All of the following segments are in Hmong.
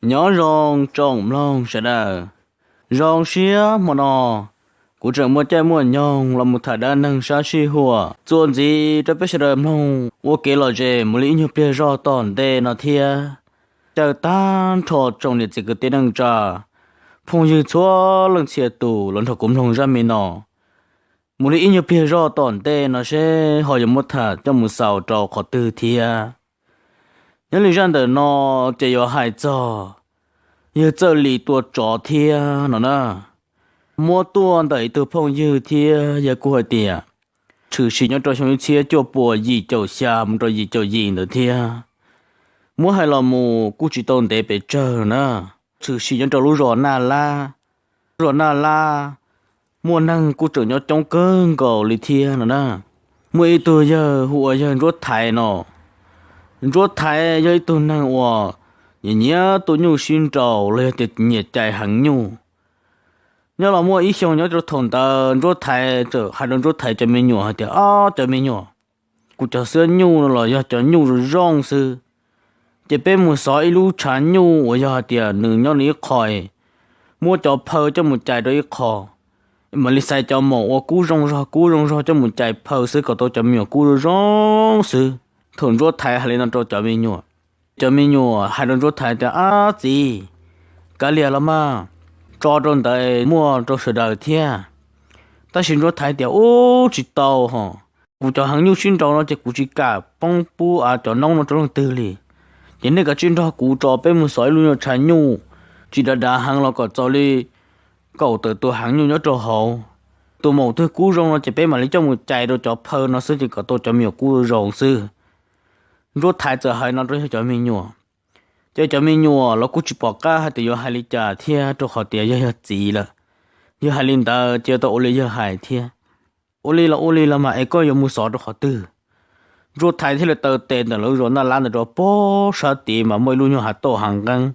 Nyob zoo tsoom mloog sawv daws, zoo siab hmo no kuv tseem muaj caij muaj nyoog los mus tham dab neeg sab sij huam txuas ntxiv rau peb sawv daws mloog ua kev lom zem mus li ib nyuag pliag zog tom ntej no thiab. Caw tag nrho tsoom niam txiv kwv tij neej tsa, phooj ywg txhua leej txhia tus los nrog kuv mloog zaj me no mus li ib nyuag pliag zog tom ntej no seb ho yuav muab tham coj mus xaus rau qhov twg thiab. Nyob li zaj ntawm no ces yuav hais txog yawg Txawj Lis tua tsov thiab no na. Muab tuaj ntawm ib tug phooj ywg thiab yawg kuj hais tias tshwm sim nyob rau xyoo ib txhiab cuaj puas yim caum xya mus rau yim caum yim ntawd thiab. Muab hais los mus kuj tsis tau ntev pes tsawg na, tshwm sim nyob rau lub zos Naj Lab. Lub zos Naj Lab muaj neeg kuj tseem nyob coob kawg nkaus li thiab no na. Muaj ib tug yawg hu ua yawg Ntsuab Thaiv no. Ntsuab Thaiv yog ib tug neeg uas nyiam nyiam tua nyuj sib nraus los yog tias nyiam cais heev nyuj. Nyob los muaj ib xyoo nyob rau thaum ntawd Ntsuab Thaiv txawm hais rau Ntsuab Thaiv cov me nyuam hais tias, Ob cov me nyuam, kuv cov xwab nyuj no los yog cov nyuj zoo zoo xwb, ces peb mus xov ib lub tshav nyuj uas yog hais tias nws nyob nws ib qho, muab cov phaw coj mus cais rau ib qho, mam li xaiv cov maum uas kub zoo zog kub zoo zog coj mus cais phaw xwb kom tau cov me nyuam kub zoo zoo xwb. Thaum Ntsuab Thaiv hais li no rau cov me nyuam, cov me nyuam hais rau Ntsuab Thaiv tias, Ab txiv, kav liam los mas, tso rau ntawd muaj rau sawv daws thiab. Tab sis Ntsuab Thaiv tias, Ub, tsis tau hos, kuv cov heev nyuj sib nraus no ces kuv tsis kam poob pub av cov noob no rau leej twg li. Ces nej kav tsij nrog kuv tso peb mus xov ib lub nyuag tshav nyuj tsis dav dav heev los kom txaus li kaum tawm tus heev nyuj nyob rau hauv. Tus maum twg kub zoo no ces peb mam li coj mus cais rau cov phaw no xwb ces kom tau cov me nyuam kub zoo xwb. Ntsuab Thaiv txawm hais no rau yawg cov me nyuam, ces cov me nyuam los kuj tsis pom qab hais tias yuav hais li cas thiab rau qhov tias yawg yog txiv lawm. Yawg hais li ntawd ces yuav tau ua li yawg hais thiab. Ua li los ua li los mas es koj yuav mus xov rau qhov twg? Ntsuab Thaiv thiaj li taw tes ntawm lawv zos Naj Lab ntawd rau pog sab tid mas muaj ib lub nyuag hav tauj hav nqeeb.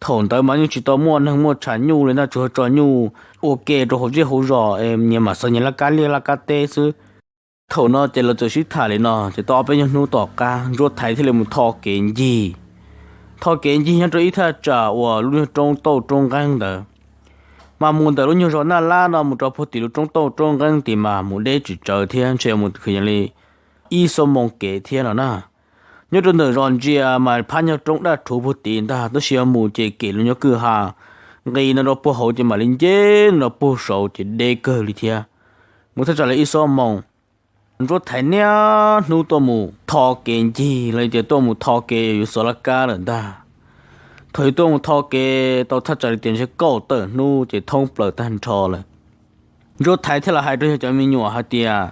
Thaum ntawd mas yeej tsis tau muaj neeg muaj tshav nyuj li na, tsuas yog tso nyuj ua ke rau hauv zej hauv zos es nyias mam xov nyias laj kab liaj laj kab teb xwb. Thaum no ces lawv txawm sib tham li no ces tau ob peb nyuag hnub tom qab Ntsuab Thaiv thiaj li mus tho kev ncig. Tho kev ncig nyob rau ib thaj tsam uas lub nyuag roob tauj roob nqeeb ntawd. Mas mus ntawm lub nyuag zos Naj Lab no mus rau puag tim lub roob tauj roob nqeeb tid mas mus deb tsis tsawv thiab, ntshe mus kwv yees li ib xuab moos kev thiab no na. Nyob rau ntawm zos ntsia mas phab nyuag roob daj rhuv puag tid ntag, tab sis yog mus ces kem lub nyuag kwj ha nqis no rau puag hauv ces mam li nce no rau puag saud ces deb kawg li thiab. Mus thaj tsam li ib xuab moos. Ntsuab Thaiv niaj hnub tuaj mus tho kev ncig los tias tuaj mus tho kev yuav xov laj kab lawm ntag. Thaum yus tuaj mus tho kev tau thaj tsam li tias ntshe kaum tawm hnub ces thoob plaws tag nrho lawm. Ntsuab Thaiv thiaj los hais rau yawg cov me nyuam hais tias,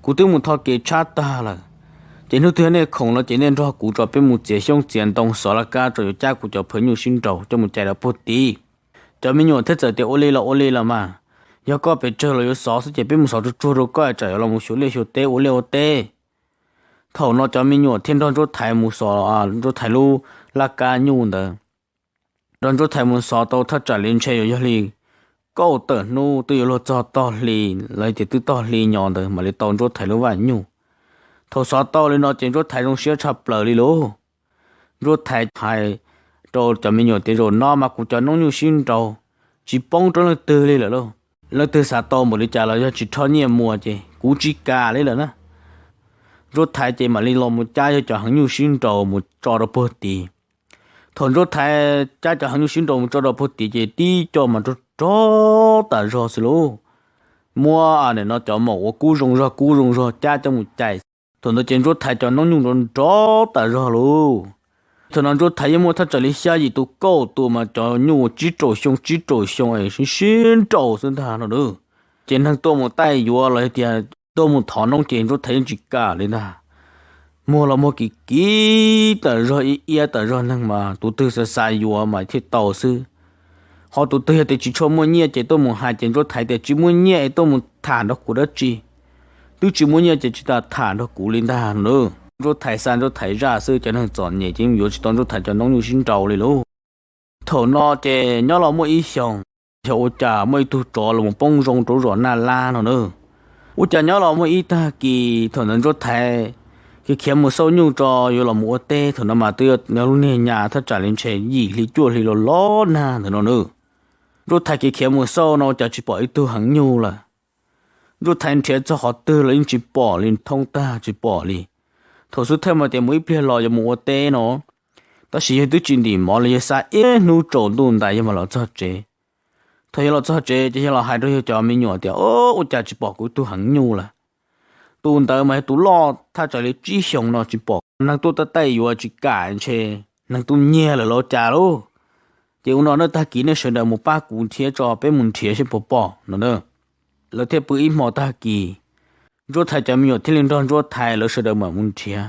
Kuv twb mus tho kev tshab tag lawm, ces hnub twg nej khoom no ces nej nrog kuv tso peb mus txiav xyoob txiav ntoo xov laj kab tso yuav cab kuv cov phaw nyuj sib nraus coj mus cais rau puag tid. Cov me nyuam thiaj txawm tias, Ua li los ua li los mas, yog koj pes tsawg los yuav xov xwb ces peb mus xov tsuag tsuag rau koj tsam yuav los mus xyuas liaj xyuas teb ua liaj ua teb. Thaum no cov me nyuam thiaj nrog Ntsuab Thaiv mus xov Ntsuab Thaiv lub laj kab nyuj ntawd. Nrog Ntsuab Thaiv mus xov tau thaj tsam li ntshe yuav yog li kaum tawm hnub twb yuav luag txog tog hli, los tias twb tog hli nyo ntawd mam li tau Ntsuab Thaiv lub vaj nyuj. Thaum xov tau li no ces Ntsuab Thaiv zoo siab tshaj plaws li lauj. Ntsuab Thaiv hais rau cov me nyuam tias, Zaum no mas kuv cov noob nyuj sib nraus tsis poob rau leej twg li lawm lauj. Leej twg xav tau npaum li cas los yog tsis rho nyiaj muag ces kuv tsis kam li lawm na. Ntsuab Thaiv ces mam li los mus cab yawg cov heev nyuj sib nraus mus tso rau puag tid. Thaum Ntsuab Thaiv cab cov heev nyuj sib nraus mus tso rau puag tid ces tib co mas rog rog tas zog xwb lauj. Muab nim no cov maum uas kub zoo zog kub zoo zog cab coj mus cais. Thaum ntawd ces Ntsuab Thaiv cov noob nyuj nrov nrov tas zog lauj. Thaum no Ntsuab Thaiv yeej muaj thaj tsam li xya yim tus kaum tus mas cov nyuj tsib rau xyoo tsib rau xyoo es sib sib nraus xwb ntag no lauj. Ces neeg tuaj mus taij yuav los yog tias tuaj mus thov noob ces Ntsuab Thaiv yeej tsis kam li ntag. Muag los muag kiv kiv tas zog, ib iab tas zog, neeg mas tus twg xav xav yuav mas thiaj tau xwb. Ho tus twg yog tias tsis tshua muaj nyiaj ces tuaj mus hais ces Ntsuab Thaiv tias, Tsis muaj nyiaj es tuaj mus tham nrog kuv dab tsi? Twb tsis muaj nyiaj ces tsis tas tham nrog kuv li ntag no lauj. Ntsuab Thaiv xa Ntsuab Thaiv zaj xwb, cov neeg txom nyem ces yeej yuav tsis tau Ntsuab Thaiv cov noob nyuj sib nraus li lauj. Thaum no ces nyob los muaj ib xyoos, xyov ua cas muaj ib tug tsov los mus poob zoo rau zos Naj Lab no na. Ua cas nyob los muaj ib tag kis thaum ntawd Ntsuab Thaiv Khiav khiav mus xauj nyuj tso yuav los mus ua teb, thaum no mas twb yog lub niag nyuam thaj tsam li ntshe yim hli cuaj hli los los nag ntawm no nawb. Ntsuab Thaiv khiav khiav mus xauj no ua cas tsis pom ib tug heev nyuj lawm. Ntsuab Thaiv nrhiav txog qhov twg los yeej tsis pom li, thoob tag tsis pom li. Thaum xub thawj mas tias mus ib pliag los yuav mus ua teb no, tab sis yog twb tsis ntim mov los yog xa ib hnub tsaus ntuj ntais yog mam los txog tsev. Thaum yog los txog tsev ces yog los hais rau yog cov me nyuam tias, Ua cas tsis pom kuv tug heev nyuj lawm? Tus ntawd mas yog tus loj thaj tsam li tsib xyoos no tsis pom, neeg tuaj tab taij yuav tsis kam ntshe neeg tuaj nyiag lawm los cas lauj. Ces ua no nej tag kis nej sawv daws mus pab kuv nrhiav tso, peb mus nrhiav seb puas pom no na. Lawv thiaj pw ib hmo tag kis, Ntsuab Thaiv cov me nyuam thiaj li nrog Ntsuab Thaiv lawv sawv daws mam mus nrhiav.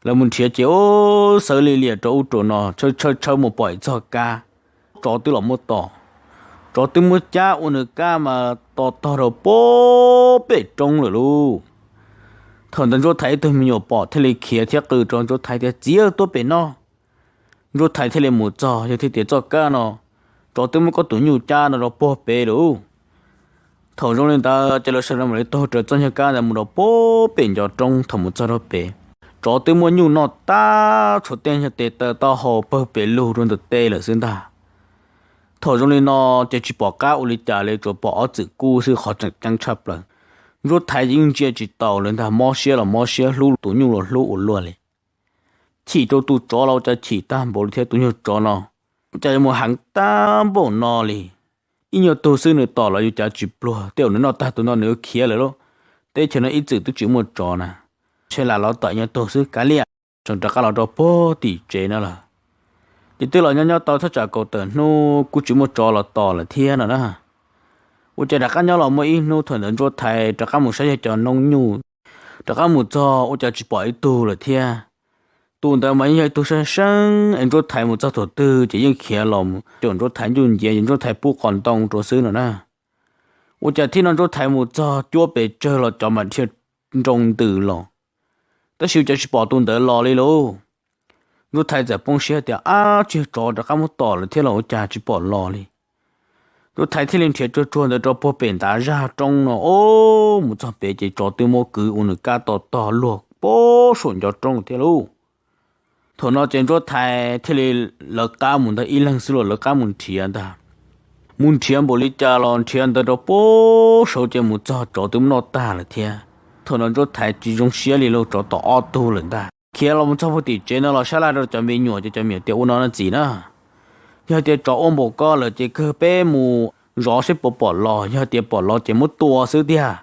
Lawv mus nrhiav ces ua xawv li liam rau ub rau no, tshawb tshawb tshawb mus pom ib txoj kab, tsov twb los muab tom. Tsov twb muab cab ua nws kab mas to tog rau puag pem roob lawm lauj. Thaum ntawd Ntsuab Thaiv ib tug me nyuam pom thiaj li khiav thiab qw rau Ntsuab Thaiv tias, Txiv, tuaj pem no. Ntsuab Thaiv thiaj li mus txog, yog thiaj tias, Txoj kab no, tsov twb muab koj tus nyuj cab no rau puag pem lawm. Thaum zoo li ntawd ces lawv sawv daws mam li taug raws txoj nyuag kab ntawd mus rau puag pem ncov roob. Thaum mus txog rau pem, tsov twb muab nyuj noj tag, tshuav tej nyuag tes taw taub hau pawg pes lug rau ntawm tej lawm xwb ntag. Thaum zoo li no ces tsis pom qab ua li cas li, tsuas pom ob txwm kub xwb, qhov tseem ceeb tshaj plaws. Ntsuab Thaiv yeej ntsia tsis taus li ntag, mob siab los mob siab, hlub tus nyuj los hlub ua luaj li. Chim rau tus tsov los ua cas chim tag npaum li thiab, tus nyuag tsov no ua cas yuav mus heev tag npaum no li. Ib nyuag tug xwb nws tom los yuav cav tsis pluag, tej zaum nws noj tag tus no nws yuav khiav lawm lauj. Teb chaws no ib txwm twb tsis muaj tsov na, ntshe lam los tom ib nyuag tug xwb kav liam. Tseem rov qab los rau puag tim tsev no lawm. Ces twb los nyob nyob tau thaj tsam kaum tawm hnub kuj tsis muaj tsov los tom lawm thiab no na. Ua cas rov qab nyob los muaj ib hnub, thaum ntawd Ntsuab Thaiv rov qab mus saib yog cov noob nyuj, rov qab mus txog ua cas tsis pom ib tug lawm thiab. Tus ntawd mas yeej yog ib tug seeb seeb es Ntsuab Thaiv mus txog thaum twg ces yeej khiav los caum Ntsuab Thaiv ncuj nciav, ces Ntsuab Thaiv pub qos ntoo rau xwb no na. Ua cas thaum no Ntsuab Thaiv mus txog cuab pes tsawg los cov mas dhia nroo ntws los, tab sis ua cas tsis pom tus ntawd los li lauj. Ntsuab Thaiv txawm poob siab tias, Ab, tsis yog tsov rov qab muab tom lawm thiab los ua cas tsis pom los li. Ntsuab Thaiv thiaj li nrhiav tsuag tsuag ntawd rau puag pem ntav zaj roob no, o, mus txog pem ces tsov twb muab kwv ua nws kab to tog luag puag saum ncov roob thiab lauj. Thaum no ces Ntsuab Thaiv thiaj li lawv qab mus ntag, ib leeg xwb los lawv qab mus nrhiav ntag. Mus nrhiav npaum li cas los nrhiav ntawd rau puag saud ces mus txog tsov twb muab noj tag lawm thiab. Thaum no Ntsuab Thaiv tsis zoo siab li lauj, tsov tom ob tug lawm ntag. Khiav los mus txog puag tim tsev no los sab laj rau cov me nyuam, ces cov me nyuam tias, Ua no no txiv na, yog tias tsov ua npaum ko lawm ces kawg peb mus zov seb puas pom los, yog tias pom los ces muab tua xwb tiag.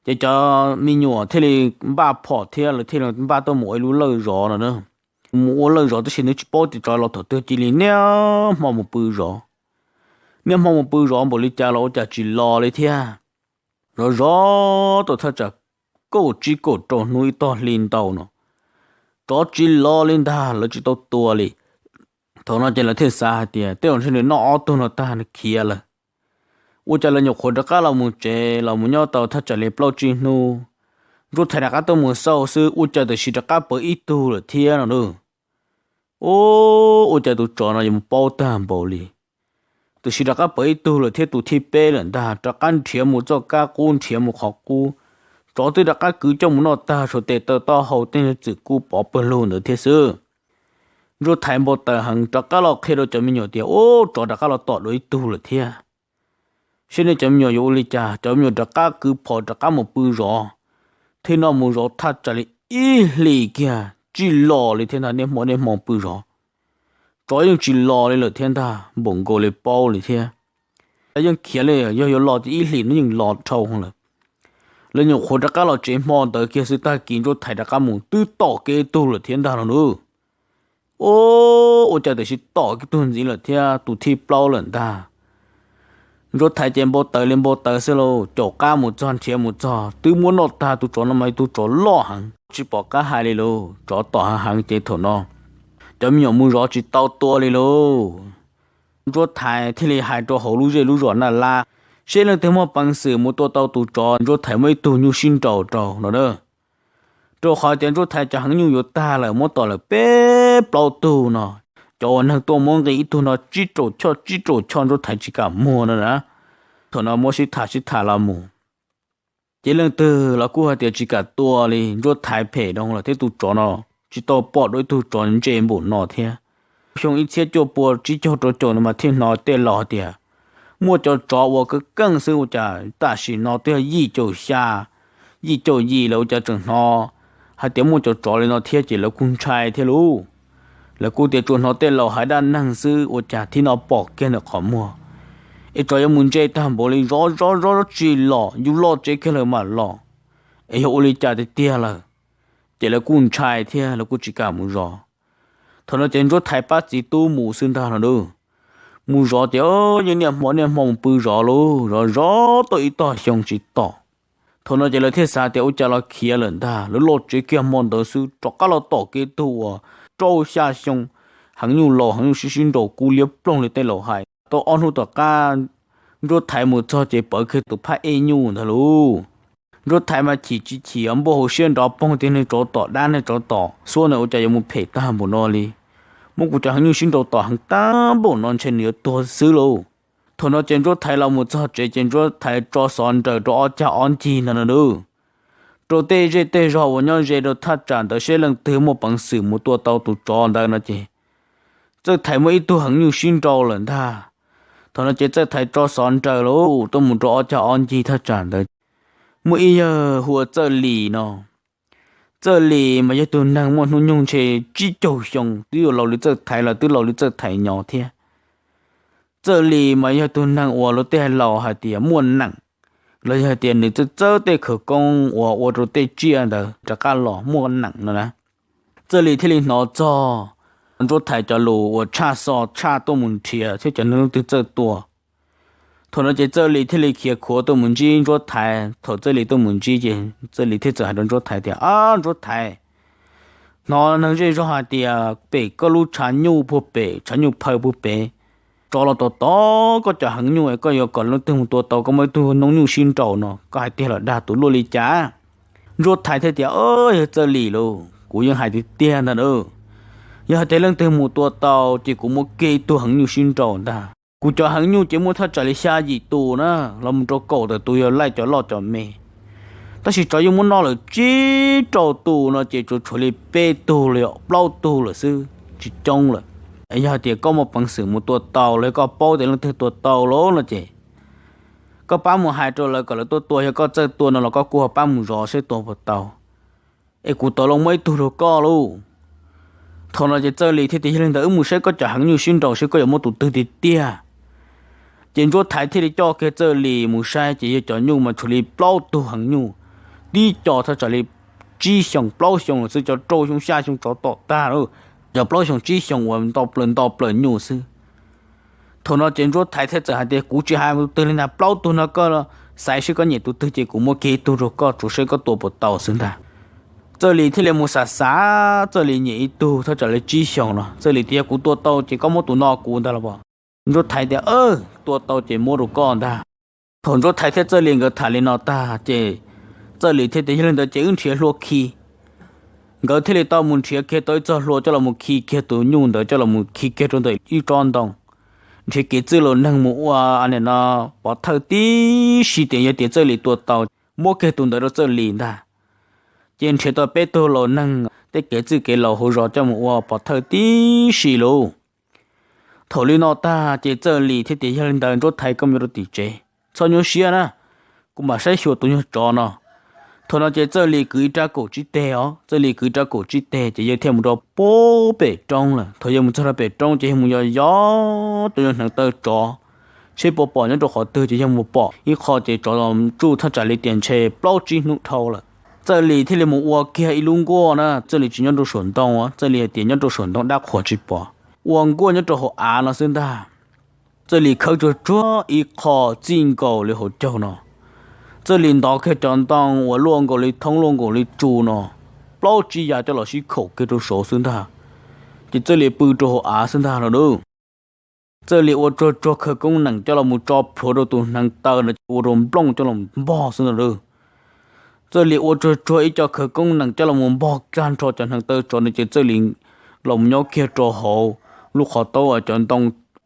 Ces cov me nyuam thiaj li npaj phom thiab lawv thiaj li npaj tuaj mus ua ib lub lawj zov no na. Mus ua lawj zov tab sis nws tsis paub tias tsov los thaum twg, cia li niaj hmo mus pw zov. Niaj hmo mus pw zov npaum li cas los ua cas tsis los li thiab. Zov zov tau thaj tsam kaum tsib kaum rau hnub ib tog hli ntau no, tsov tsis los li ntag, lawv tsis tau tua li. Thaum no ces lawv thiaj xav hais tias tej zaum ntshe nws noj ob tug no tag nws khiav lawm. Ua cas lawv nyuam qhuav rov qab los mus tsev, los mus nyob tau thaj tsam li plaub tsib hnub, Ntsuab Thaiv rov qab tuaj mus xauj xwb, ua cas tam sim rov qab pawv ib tug lawm thiab no na. Ua cas tus tsov no yuav mus paub tag npaum li. Tam sim rov qab pawv ib tug lawm thiab, tus thib peb lawm ntag. Rov qab nrhiav mus txoj kab qub, nrhiav mus qhov qub, tsov twb rov qab kwv coj mus noj tag, tshuav tes taw taub hau tej txwm kub pov pawg lug ntawd thiab xwb. Ntsuab Thaiv npau taws heev, rov qab los qhia rau cov me nyuam tias, Ub, tsov rov qab los tom dua ib tug lawm thiab. Seb nej cov me nyuam yuav ua li cas? Cov me nyuam rov qab kwv phom rov qab mus pw zov. Thiaj noj mus zov thaj tsam li ib hlis kiag tsis los li thiab ntag, niaj hmo niaj hmo pw zov. Tsov yeej tsis los li lawm thiab ntag, npaum nkaus li paub li thiab. Yeej khiav li, yog yuav los ces ib hlis no yeej los dhau lawm. Lawv nyuam qhuav rov qab los tsev hmo ntawd kiag xwb, tag kis Ntsuab Thaiv rov qab mus twb tom kiag ib tug lawm thiab ntag no nawb. Ub, ua cas tam sim tom kiag tug ntxiv lawm thiab, tus thib plaub lawm ntag. Ntsuab Thaiv ces npau taws li npau taws xwb lauj, caum qab mus txog nrhiav mus txog twb muab noj tag. Tus tsov no mas tus tsov loj heev, tsis pom qab hais li lauj, tsov tom heev heev ces thaum no cov me nyuam mus zov tsis tau tua li lauj. Ntsuab Thaiv thiaj li hais rau hauv lub zej lub zos Naj Lab, seb leej twg muaj peev xwm mus tua tau tus tsov, Ntsuab Thaiv muab ib tug nyuj sib nraus rau no na. Rau qhov tias Ntsuab Thaiv cov heev nyuj yuav tag lawm, muab tom lawm peb plaub tug no. Cov uas neeg tuaj muab nqi ib tug no tsib rau choj tsib rau choj Ntsuab Thaiv tsis kam muag no na. Thaum no muab sib tham sib tham los mus, Ces leej twg los kuj hais tias tsis kam tua li, Ntsuab Thaiv phem dhau lawm thiab tus tsov no tsis tau pom dua ib tug tsov ntse npaum no thiab. Xyoo ib txhiab cuaj pua tsib caug rau caum no mas thiaj hnov tej laus hais tias muaj cov tsov uas keej keej xwb, ua cas tam sim no twb yog yim caum xya, yim caum yim lawm ua cas tseem hnov hais tias muaj cov tsov li no thiab, ces lawv kuj ntshai thiab lauj. Lawv kuj tias tsuas hnov tej laus hais dab neeg xwb, ua cas thiab no pom kiag ntawm qhov muag es tsov yuav mus ntse tag npaum li, zov zov zov tsis los, yus loj tsev kiag lawm mam los, es yog ua li cas tiag tiag lawm. Ces lawv kuj ntshai thiab lawv kuj tsis kam mus zov. Thaum no ces Ntsuab Thaiv pab txiv tub mus xwb ntag no lauj. Mus zov ces yeej niaj hmo niaj hmo mus pw zov lauj, zov zov tau ib tog xyoo tsis tom. Thaum no ces lawv thiaj xav tias ua cas los khiav lawm ntag, lawv loj tsev kiag hmo ntawd xwb rov qab los tom kiag tug uas rau xya xyoo, heev nyuj laus heev nyuj sib sib nraus kub liab ploog li tej laus hais. Tau ob hnub tom qab Ntsuab Thaiv mus txog ces pawv kiag tus phab ej nyuj ntag lauj. Ntsuab Thaiv mas chim tsis chim, npuaj hauv siab nrov poog tias niag tsov tom dab niag tsov tom xuab na ua cas yuav mus phem tag npaum no li. Muab kuv cov heev nyuj sib nraus tom heev tag npaum no ntshe nws yuav tuag xwb lauj. Thaum no ces Ntsuab Thaiv los mus txog tsev ces Ntsuab Thaiv tso xov nraws rau ob cag ob ncig ntag no lauj, rau tej zej tej zog uas nyob ze rau thaj tsam ntawd seb leej twg muaj peev xwm mus tua tau tus tsov ntawd no ces Txawj Thaiv muaj ib tug heev nyuj sib nraus lawm ntag. Thaum no ces Txawj Thaiv tso xov nraws lauj tuaj mus rau ob cag ob ncig thaj tsam ntawd. Muaj ib yawg hu ua Txawj Lis no. Txawj Lis mas yog tug neeg muaj hnub nyoog ntshe tsib caug xyoo, twb yuav laus li Txawj Thaiv los twb laus li Txawj Thaiv nyob thiab. Txawj Lis mas yog tug neeg uas luag tej laus hais tias muaj neem, los yog hais tias nws txawj txawj tej khawv koob uas ua rau tej tsiaj ntawd rov qab los muaj neem no na. Txawj Lis thiaj li hnov txog Ntsuab Thaiv cov lus uas tshaj xo tshaj tuaj mus nrhiav thiab cov neeg leej twg txawj tua. Thaum no ces Txawj Lis thiaj li khiav khuav tuaj mus ntsib Ntsuab Thaiv. Thaum Txawj Lis tuaj mus ntsib ces Txawj Lis thiaj txawm hais rau Ntsuab Thaiv tias, Ab Ntsuab Thaiv, hnov neeg zej zog hais tias pem koj lub tshav nyuj puag pem, tshav nyuj phaw puag pem, tsov los tom tom koj cov heev nyuj es koj yuav kom leej twg mus tua tau, koj muaj ib tug noob nyuj sib nraus no, koj hais tiag los dag tus luaj li cas? Ntsuab Thaiv thiaj tias, Yog Txawj Lis lauj, kuv yeej hais tiag tiag ntag lauj. Yog hais tias leej twg mus tua tau ces kuv muab kiag ib tug heev nyuj sib nraus ntag. Kuv cov heev nyuj ces muaj thaj tsam li xya yim tus na, los mus rau kaum tawm tus yog laij cov loj cov me. Tab sis tsov yeej muab noj lawm tsib rau tus no ces tsuas tshuav li peb tug los yog plaub tug lawm xwb, tsis coob lawm. Yog hais tias koj muaj peev xwm mus tua tau los yog koj paub tias leej twg tua tau lauj no ces koj pab mus hais rau lawv kom lawv tuaj tua, yog koj txawj tua no los koj kuj ho pab mus zov seb tua puas tau, es kuv tau los muab ib tug rau koj lauj. Thaum no ces Txawj Lis thiaj tias, Yog li ntawd wb mus saib koj cov heev nyuj sib nraus seb koj yuav muab tus twg tiag tiag. Ces Ntsuab Thaiv thiaj li coj kiag Txawj Lis mus saib ces yog cov nyuj mas tshuav li plaub tug heev nyuj, tib co thaj tsam li tsib xyoos plaub xyoos lawm xwb, cov rau xyoo xya xyoo tsov tom tag lauj, cov plaub xyoos tsib xyoos uas nto plaws nto plaws nyuj xwb. Thaum no ces Ntsuab Thaiv thiaj txawm hais tias, Kuv tsis hais tus twg li ntag, plaub tug no koj xaiv seb koj nyiam tus twg ces kuv muab kiag ib tug rau koj, tsuas seb koj tua puas tau xwb ntag. Txawj Lis thiaj li mus xav xav, Txawj Lis nyiam ib tug thaj tsam li tsib xyoos no, Txawj Lis tias, Yog kuv tua tau ces koj muab tus no kuv ntag los as? Ntsuab Thaiv tias, Tua tau ces muab rau koj ntag. Thaum Ntsuab Thaiv thiab Txawj Lis nkawd tham li no tag ces Txawj Lis thiaj tias, Yog li ntawd ces wb nrhiav hlua khi. Nkawd thiaj li tau mus nrhiav kiag tau ib txoj hlua coj los mus khi kiag tus nyuj ntawd coj los mus khi kiag rau ntawm ib tsob ntoo. Nrhiav kev txwj laus neeg mus ua, a, nim no pov thawj tib si tias yog tias Txawj Lis tua tau, muab kiag tus ntawd rau Txawj Lis ntag. Ces nrhiav tau peb tug laus neeg tej kev txwj kev laus hauv zos coj mus ua pov thawj tib si lauj. Thaum li no tag ces Txawj Lis thiaj tias, Yog li ntawd Ntsuab Thaiv koj mus rau tim tsev, txhob nyuaj siab na, kuv mam saib xyuas tus nyuag tsov no. Thaum no ces Txawj Lis kwv ib rab kaum tsib teg os, Txawj Lis kwv ib rab kaum tsib teg ces yawg thiaj mus rau pem roob lawm. Thaum yawg mus txog rau pem roob ces yawg mus yos yos cov nyuag hneev taw tsov, seb puas pom nyob rau qhov twg ces yawg mus pom ib qho ces tsov tsuj thaj tsam li tias ntshe plaub tsib hnub dhau lawm. Txawj Lis thiaj li mus ua kiag ib lub nkuaj na, Txawj Lis tsis nyob rau saum ntoo, Txawj Lis hais tias nyob rau saum ntoo dab qhuas tsis pom, ua nkuaj nyob rau hauv av no xwb ntag. Txawj Lis khawb tsuag tsuag ib qho txij nkaus li hauv caug no, Txawj Lis ntov kiag cov ntoo uas luaj nkaus li thoob luaj nkaus li tsu no, plaub tsib yav coj los sib khaum kiag rau saud xwb ntag. Ces Txawj Lis pw rau hauv av xwb ntag no lauj. Txawj Lis ua tsuag tsuag khawv koob nees coj los mus tso plhuav rau tus hneev taw no ces ua rau nplooj coj los npog xwb ntag lauj. Txawj Lis ua tsuag tsuag ib co khawv koob nees coj los mus npog tag nrho cov hneev taw tsov no ces Txawj Lis los mus nyob kiag rau hauv lub qhov taub uas cov ntoo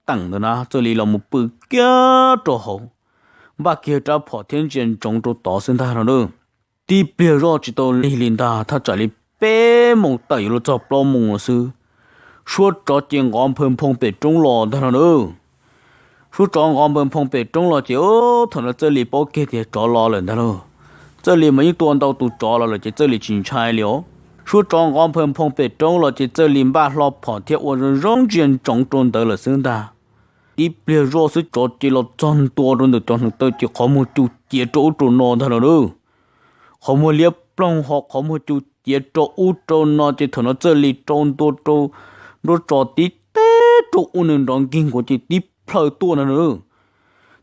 teem ntawd na, Txawj Lis los mus pw kiag rau hauv. npaj kiag rab phom thiab ntsia ntsoov rau tod xwb ntag no na. Tib pliag zoj tsis tau lig li ntag, thaj tsam li peb moos tawm yuav luag txog plaub moos xwb, suab tsov ces nqov nphawj nphoo pem roob los ntag no na. Suab tsov nqov nphawj nphoo pem roob los ces thaum no Txawj Lis paub kiag tias tsov los lawm ntag lauj. Txawj Lis mas yeej tua ntau tus tsov los lawm ces Txawj Lis tsis ntshai li os. Suab tsov nqov nphawj nphoo pem roob los ces Txawj Lis npaj hlo phom thiab ua zoo zoo ntsia ntsoov rau ntawd lawm xwb ntag. Tib pliag zoj xwb tsov ces los txog ntua rau ntawm cov hneev taw ces qhov muag cu ciav rau ub rau no ntag no na. Qhov muag liab ploog ho qhov muag cu ciav rau ub rau no ces thaum no Txawj Lis rau ntua rau nruab tsov tib teb rau ub nws nrov nkig nkuav ces tib plhaw tuaj ntag na.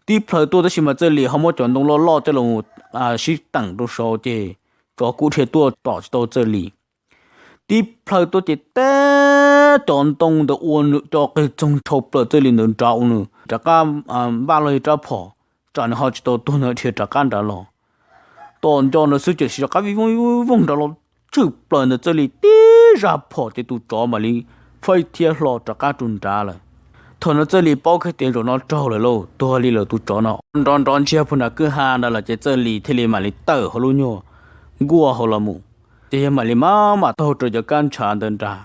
Tib plhaw tuaj tab sis mas Txawj Lis ho muab cov ntoo loj loj coj los sib teem rau saud ces tsov kuj dhia tuaj tom tsis tau Txawj Lis. Tib plhaw tuaj ces teb cov ntoo ntawd ua nws co qig txoog tshau plaws Txawj Lis ntawd nrad ua nws rov qab npaj los yog rab phom, tsam nws ho tsis tau tuag nws dhia rov qab nrad los. Tom nco ntawd xwb ces rov qab vij voog vij voog nrad los tswj plaws ntawd Txawj Lis tib zaj phom ces tus tsov mam li faib thiab hlo rov qab rau nrad lawm. Thaum no Txawj Lis paub kiag tias zaum no raug lawm lauj, tuag li lawm tus tsov no. Nrov nrov ntsiag puag nram kwj ha ntawd lawm ces Txawj Lis thiaj li mam li tawm hauv lub nyuag nkuaj hauv los mus, ces yog mam li maj mam taug rau cov kab ntshav ntawd nrad.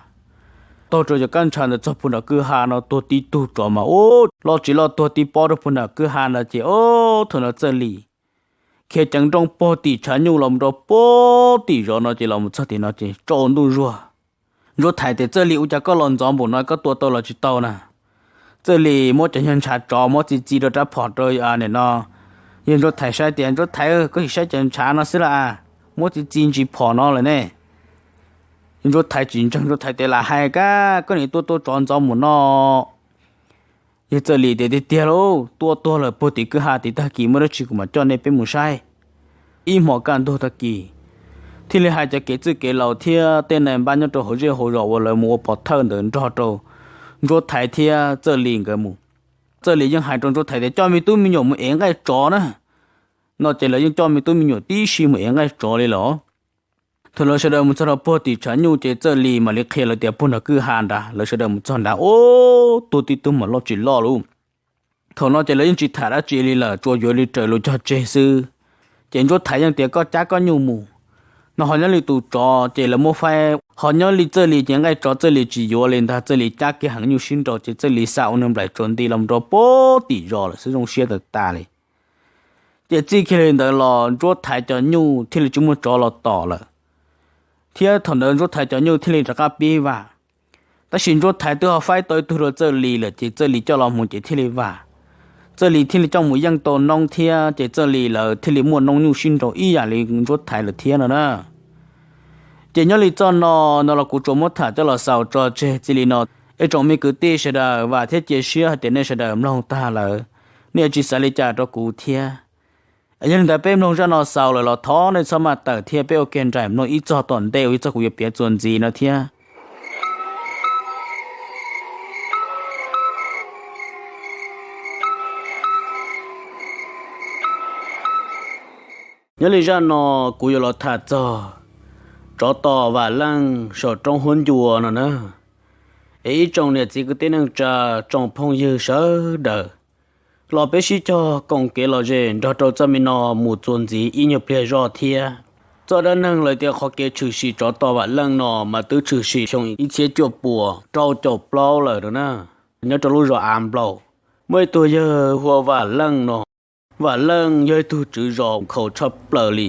Taug rau cov kab ntshav ntawd txog puag nram kwj ha no tuag tib tug tsov mas ub, loj tsis loj tuag tib pob rau puag nram kwj ha ntawd ces ub, thaum no Txawj Lis khiav ceev nrooj puag tim tshav nyuj los mus rau puag tim zos no ces los mus txog tim no ces tsaus ntuj zuag. Ntsuab Thaiv tias Txawj Lis ua cas koj los ntxov npaum no koj tua tau los tsis tau na? Txawj Lis muab cov nyuag ntshav tsov muab txi txi rau rab phom rau nim no. Yog Ntsuab Thaiv saib tias Ntsuab Thaiv koj sim saib cov ntshav no xwb las, muab txi txi ntsis phom no lawm ne. Ntsuab Thaiv tsis ntseeg, Ntsuab Thaiv tias lam hais kab koj nim tua tua tsov ntxov mus no. Yog Txawj Lis tias tiag tiag lauj, tua tuag lawm puag tim kwj ha tid tag kis muaj dab tsi kuv mam coj nej peb mus saib. Ib hmo kaj ntug tag kis thiaj li hais cov kev txwj kev laus thiab tej nais npab nyob rau hauv zej hauv zos uas lawv mus ua pov thawj ntawd nrog rau Ntsuab Thaiv thiab Txawj Lis nkawd mus. Txawj Lis yeej hais rau Ntsuab Thaiv tias coj me tub me nyuam mus ev nqaij tsov na. No ces lawv yeej coj me tub me nyuam tib si mus ev nqaij tsov li los. Thaum lawv sawv daws mus txog rau puag tim tshav nyuj ces Txawj Lis mam li qhia lawv tias puag nram kwj ha nrad, lawv sawv daws mus txog nrad ub, tuag tib tug mas loj tsis loj lauj. Thaum no ces lawv yeej tsis tham dab tsi li lawm, tsuas yuav li raws lus cog tseg xwb. Ces Ntsuab Thaiv yeej tias koj cab koj nyuj mus. No ho nyob li tus tsov ces lawv muab faib, ho nyob li Txawj Lis ces nqaij tsov Txawj Lis tsis yuav li ntag, Txawj Lis cab kiag heev nyuj sib nraus ces Txawj Lis xa ua nws nplaim tsaus nti los rau puag tim zos lawm xwb zoo siab tas tas li. Ces txij kiag li ntawd los Ntsuab Thaiv cov nyuj thiaj li tsis muaj tsov los tom lawm, thiab thaum ntawd Ntsuab Thaiv cov nyuj thiaj li rov qab pib vam. Tab sis Ntsuab Thaiv twb ho faib tau ib tug rau Txawj Lis lawm ces Txawj Lis coj los mus ces thiaj li vam. Txawj Lis thiaj li coj mus yeej tau noob thiab ces Txawj Lis lawv thiaj li muaj noob nyuj sib nraus ib yam li Ntsuab Thaiv lawm thiab no na. Ces nyob li txoj no, no los kuv tsuas muab tham coj los xaus tso tseg txij li no. Es tsoom me kwv tij sawv daws, vam thiab cia siab hais tias nej sawv daws mloog tag lawm, nej yuav tsis xav li cas rau kuv thiab. Yog li ntawd peb mloog zaj no xaus lawm los thov nej txhob maj tawm thiab peb ua ke nraim mloog ib txog tom ntej uas ib txog kuv yuav piav txuas ntxiv no thiab. Nyob li zaj no kuv yuav los tham txog tsov tom Vam Leej saum roob huab ncua no na. Es ib tsoom niam txiv kwv tij neej tsa, tsoom phooj ywg sawv daws, los peb sib cog koom kev lom zem nrog rau txoj me no mus txuas ntxiv ib nyuag pliag zoj thiab. Txoj dab neeg lawv tias qhov kev tshwm sim tsov tom Vam Leej no mas twb tshwm sim xyoo ib txhiab cuaj puas rau caum plaub lawm na, nyob rau lub zos Av Nplaum. Muaj ib tug yawg hu ua Vam Leej no. Vam Leej yog ib tug tswv zos khaus tshaj plaws li.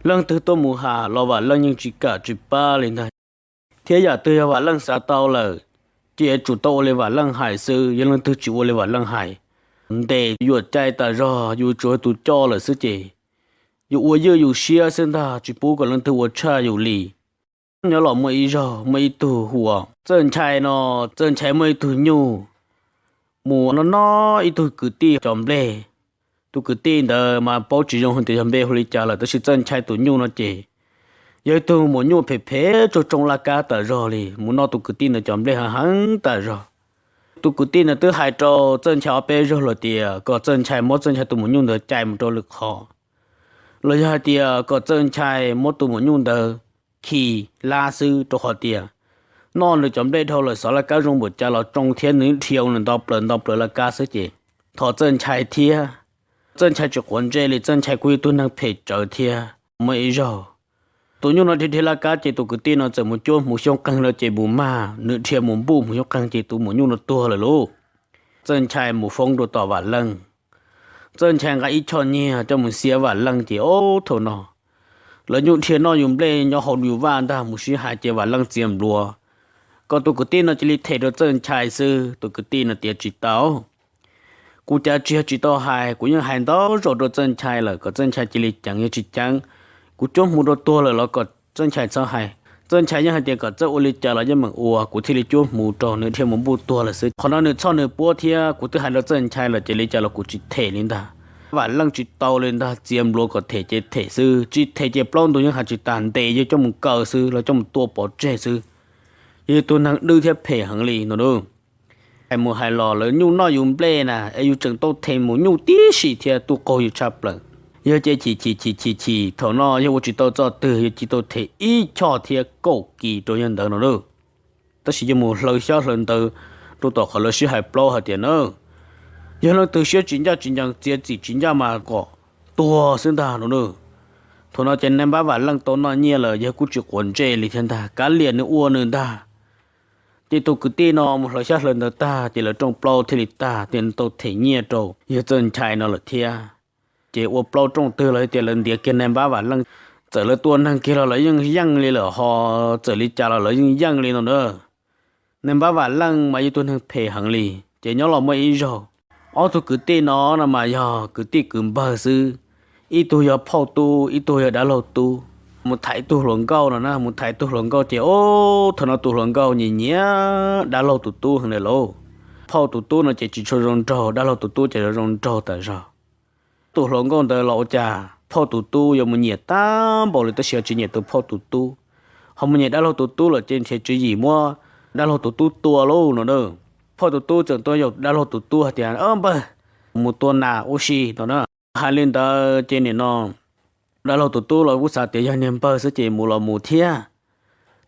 Leej twg tuaj mus has los Vam Leej yeej tsis kam tsis pab li ntag. Thiab yam twg yog Vam Leej xav tau lawm, ces yuav tsum tau ua li Vam Leej hais xwb, yog leej twg tsis ua li Vam Leej hais, ntes yuam cai tas zog, yus tsuas tus coj lawm xwb ces yus ua ywj yus siab xwb ntag, tsis pub kom leej twg ua tshaj yus li. Nyob los muaj ib zaug muaj ib tug hu ua Txawj Nchai no, Txawj Nchai muaj ib tug nyuj mus noj noj ib tug kwv tij cov nplej. Tus kwv tij ntawd mas paub tsis zoo hais tias yog npe hu li cas lawm, tab sis Txawj Nchai tus nyuj no ces yog ib tug maum nyuj phem phem tsaug tsoo laj kab tas zog li, mus noj tus kwv tij ntawd cov nplej heev heev tas zog. Tus kwv tij ntawd twb hais rau Txawj Nchai ob peb zaug lawm tias kom Txawj Nchai muab Txawj Nchai tus maum nyuj ntawd cais mus rau lwm qhov, los yog hais tias kom Txawj Nchai muab tus maum nyuj ntawd khi lab xwb, rau qhov tias noj nws cov nplej dhau lawm xov laj kab zoo npaum cas los tsoo thiab nws dhia ua nws nto plaws nto plaws laj kab xwb ces thov Txawj Nchai thiab. Txawj Nchai tsis quav ntsej li, Txawj Nchai kuj yog tug neeg phem tsawv thiab. Muaj ib zaug tus nyuj no dhia dhia laj kab ces tus kwv tij no txawm mus cuab hmuv xyoob qeeg lawm ces mus mag, nws dhia mus npuj hmuv xyoob qeeg ces tus maum nyuj no tuag lawm lauj. Txawj Nchai mus foob rau tom Vam Leej. Txawj Nchai nqa ib choj nyiaj coj mus xiab Vam Leej ces ob thaum no lawv nyuj dhia noj yus nplej nyob hauv yus vaj ntag, mus sib hais ces Vam Leej txiav npluav kom tus kwv tij no cia li them rau Txawj Nchai xwb. Tus kwv tij no tias tsis tau, kuv cav tsis yog tsis tau hais, kuv yeej hais ntau zaus rau Txawj Nchai lawm kom Txawj Nchai cia li ceev, yog tsis ceev kuv cuab hmuv rau tuag lawm los kom Txawj Nchai txhob hais. Txawj Nchai yeej hais tias kom txawj ua li cas los yeej meem ua, kuv thiaj li cuab hmuv rau nws dhia mus npuj tuag lawm xwb. Qhov no nws txhoj nws puab thiab kuv twb hais rau Txawj Nchai lawm ces li cas los kuv tsis them li ntag. Vam Leej tsis tau li ntag, txiav npluav kom them ces them xwb, tsis them ces plaub ntug yeej hais tsis tas, ntes yawg coj mus kaw xwb, los coj mus tua pov tseg xwb. Yog tus neeg dwb thiab phem heev li no. Hais mus hais los lawv nyuj noj yus nplej na es yus tseem tau them mus nyuj tib si thiab, tu qaug yus tshaj plaws. Yawg ces chim chim chim chim chim, thaum no yawg ua tsis tau txoj twg, yawg cia tau them ib choj thiab kaum kis rau yawg ntawd no lauj. Tab sis yawg mus hlaw xyab hlaw ntawv rau tom qhov lawv sib hais plaub hais tias na, yog leej twg siab tsis ncaj tsis ncees, txiav txim tsis ncaj mas kom tuag xwb ntag no. Thaum no ces nais npab Vam Leej tau noj nyiaj lawm yawg kuj tsis quav ntsej li thiab ntag, kav liam nws ua nws ntag. Ces tus kwv tij no mus hlaw xyab hlaw ntawv tag ces lawv rooj plaub thiaj li tag, thiaj tau them nyiaj rau yawg Txawj Nchai no lawm thiab. Ces ua plaub rooj twg los tias lawv ntiav kiag nais npab Vam Leej, txawm lawv tua neeg kiag los lawv yeej yeej li lawm, ho txawm li cas los lawv yeej yeej li no na. Nais npab Vam Leej mas yog tug neeg phem heev li. Ces nyob los muaj ib zaug, ob tug kwv tij no no mas yog kwv tij kwv npawg xwb, ib tug yog phauj tub, ib tug yog dab laug tub. Mus thaiv ib tug hluas nkauj no na, mus thaiv ib tug hluas nkauj ces ub, thaum no tus hluas nkauj nyiam nyiam dab laug tus tub heev li lauj. Phauj tus tub no ces tsis tshua zoo nraug, dab laug tus tub ces zoo zoo nraug tas zog. Tus hluas nkauj ntawd los ua cas phauj tus tub yuav mus nyiam tag npaum li, tab sis tsis nyiam tus phauj tus tub, ho mus nyiam dab laug tus tub lawm ces nrhiav tswv yim muab dab laug tus tub tua lauj no na. Phauj tus tub txawm tuaj yaum dab laug tus tub hais tias, Npawg, mus tua nas ua si no na. Hais li ntawd ces nim no dab laug tus tub los kuj xav tias yog niag npawg xwb ces mus los mus thiab.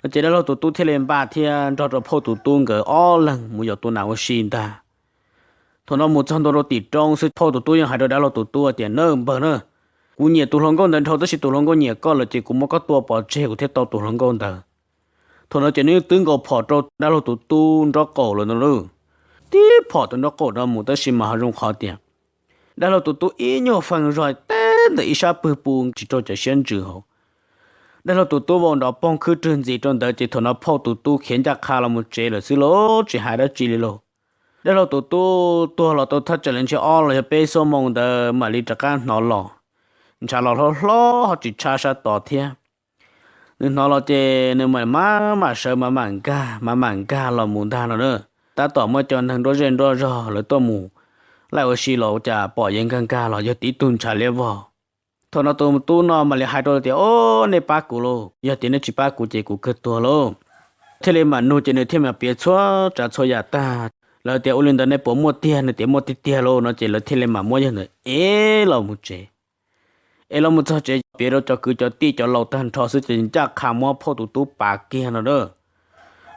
No ces dab laug tus tub thiaj li npaj thiab nrog rau phauj tus tub nkawd ob leeg mus yaum tua nas ua si ntag. Thaum no mus txog ntua rau tim roob xwb, phauj tus tub yeej hais rau dab laug tus tub tias, Nawb npawg na, kuv nyiam tus hluas nkauj ntawd dhau, tab sis tus hluas nkauj nyiam koj lawm ces kuv muab koj tua pov tseg kuv thiaj tau tus hluas nkauj ntawd. Thaum no ces nws twb nkaus phom rau dab laug tus tub nraub qaum lawm no lauj. Tib phom tau nraub qaum no mus, tab sis mas ho zoo qhov tias dab laug tus tub ib nyuag feej zog teb ntawm ib sab pwg pus tsis raug cov siab ntsws hauv. Dab laug tus tub vau nrov poog khwb rwg ntxiv rau ntawd ces thaum no phauj tus tub khiav ncaj qha los mus tsev lawm xwb lauj, tsis hais dab tsi li lauj. Dab laug tus tub tuag los tau thaj tsam li ntshe ob los yog peb xuab moos ntawd mam li rov qab hnov los. Ntshav los hlob hlob ho tsis tshab sab tod thiab. Nws hnov los ces nws mam mam mam sawv mam mam nkag mam mam nkag los mus ntag no na. Tab tom muaj cov neeg nruab zej nruab zog lawv tuaj mus laij ua si los ua cas pom yawg nkag nkag los yog tib tug ntshav liab vog. Thaum no tus tub no mam li hais rau tias, Ob, nej pab kuv lauj, yog tias nej tsis pab kuv ces kuv kawg tuag lauj. Thiaj li mam nug ces nws thiaj mam piav txhua tsav txhua yam tag. Lawv tias, Ua li ntawd nej puas muaj tiag? Nws tias, Muaj tiag tiag lauj no ces lawv thiaj li mam muab yawg ntawd ev los mus tsev. Ev los mus txog tsev piav rau cov kwv cov tij cov laus tag nrho xwb ces ncaj qha muab phauj tus tub pav kiag no a.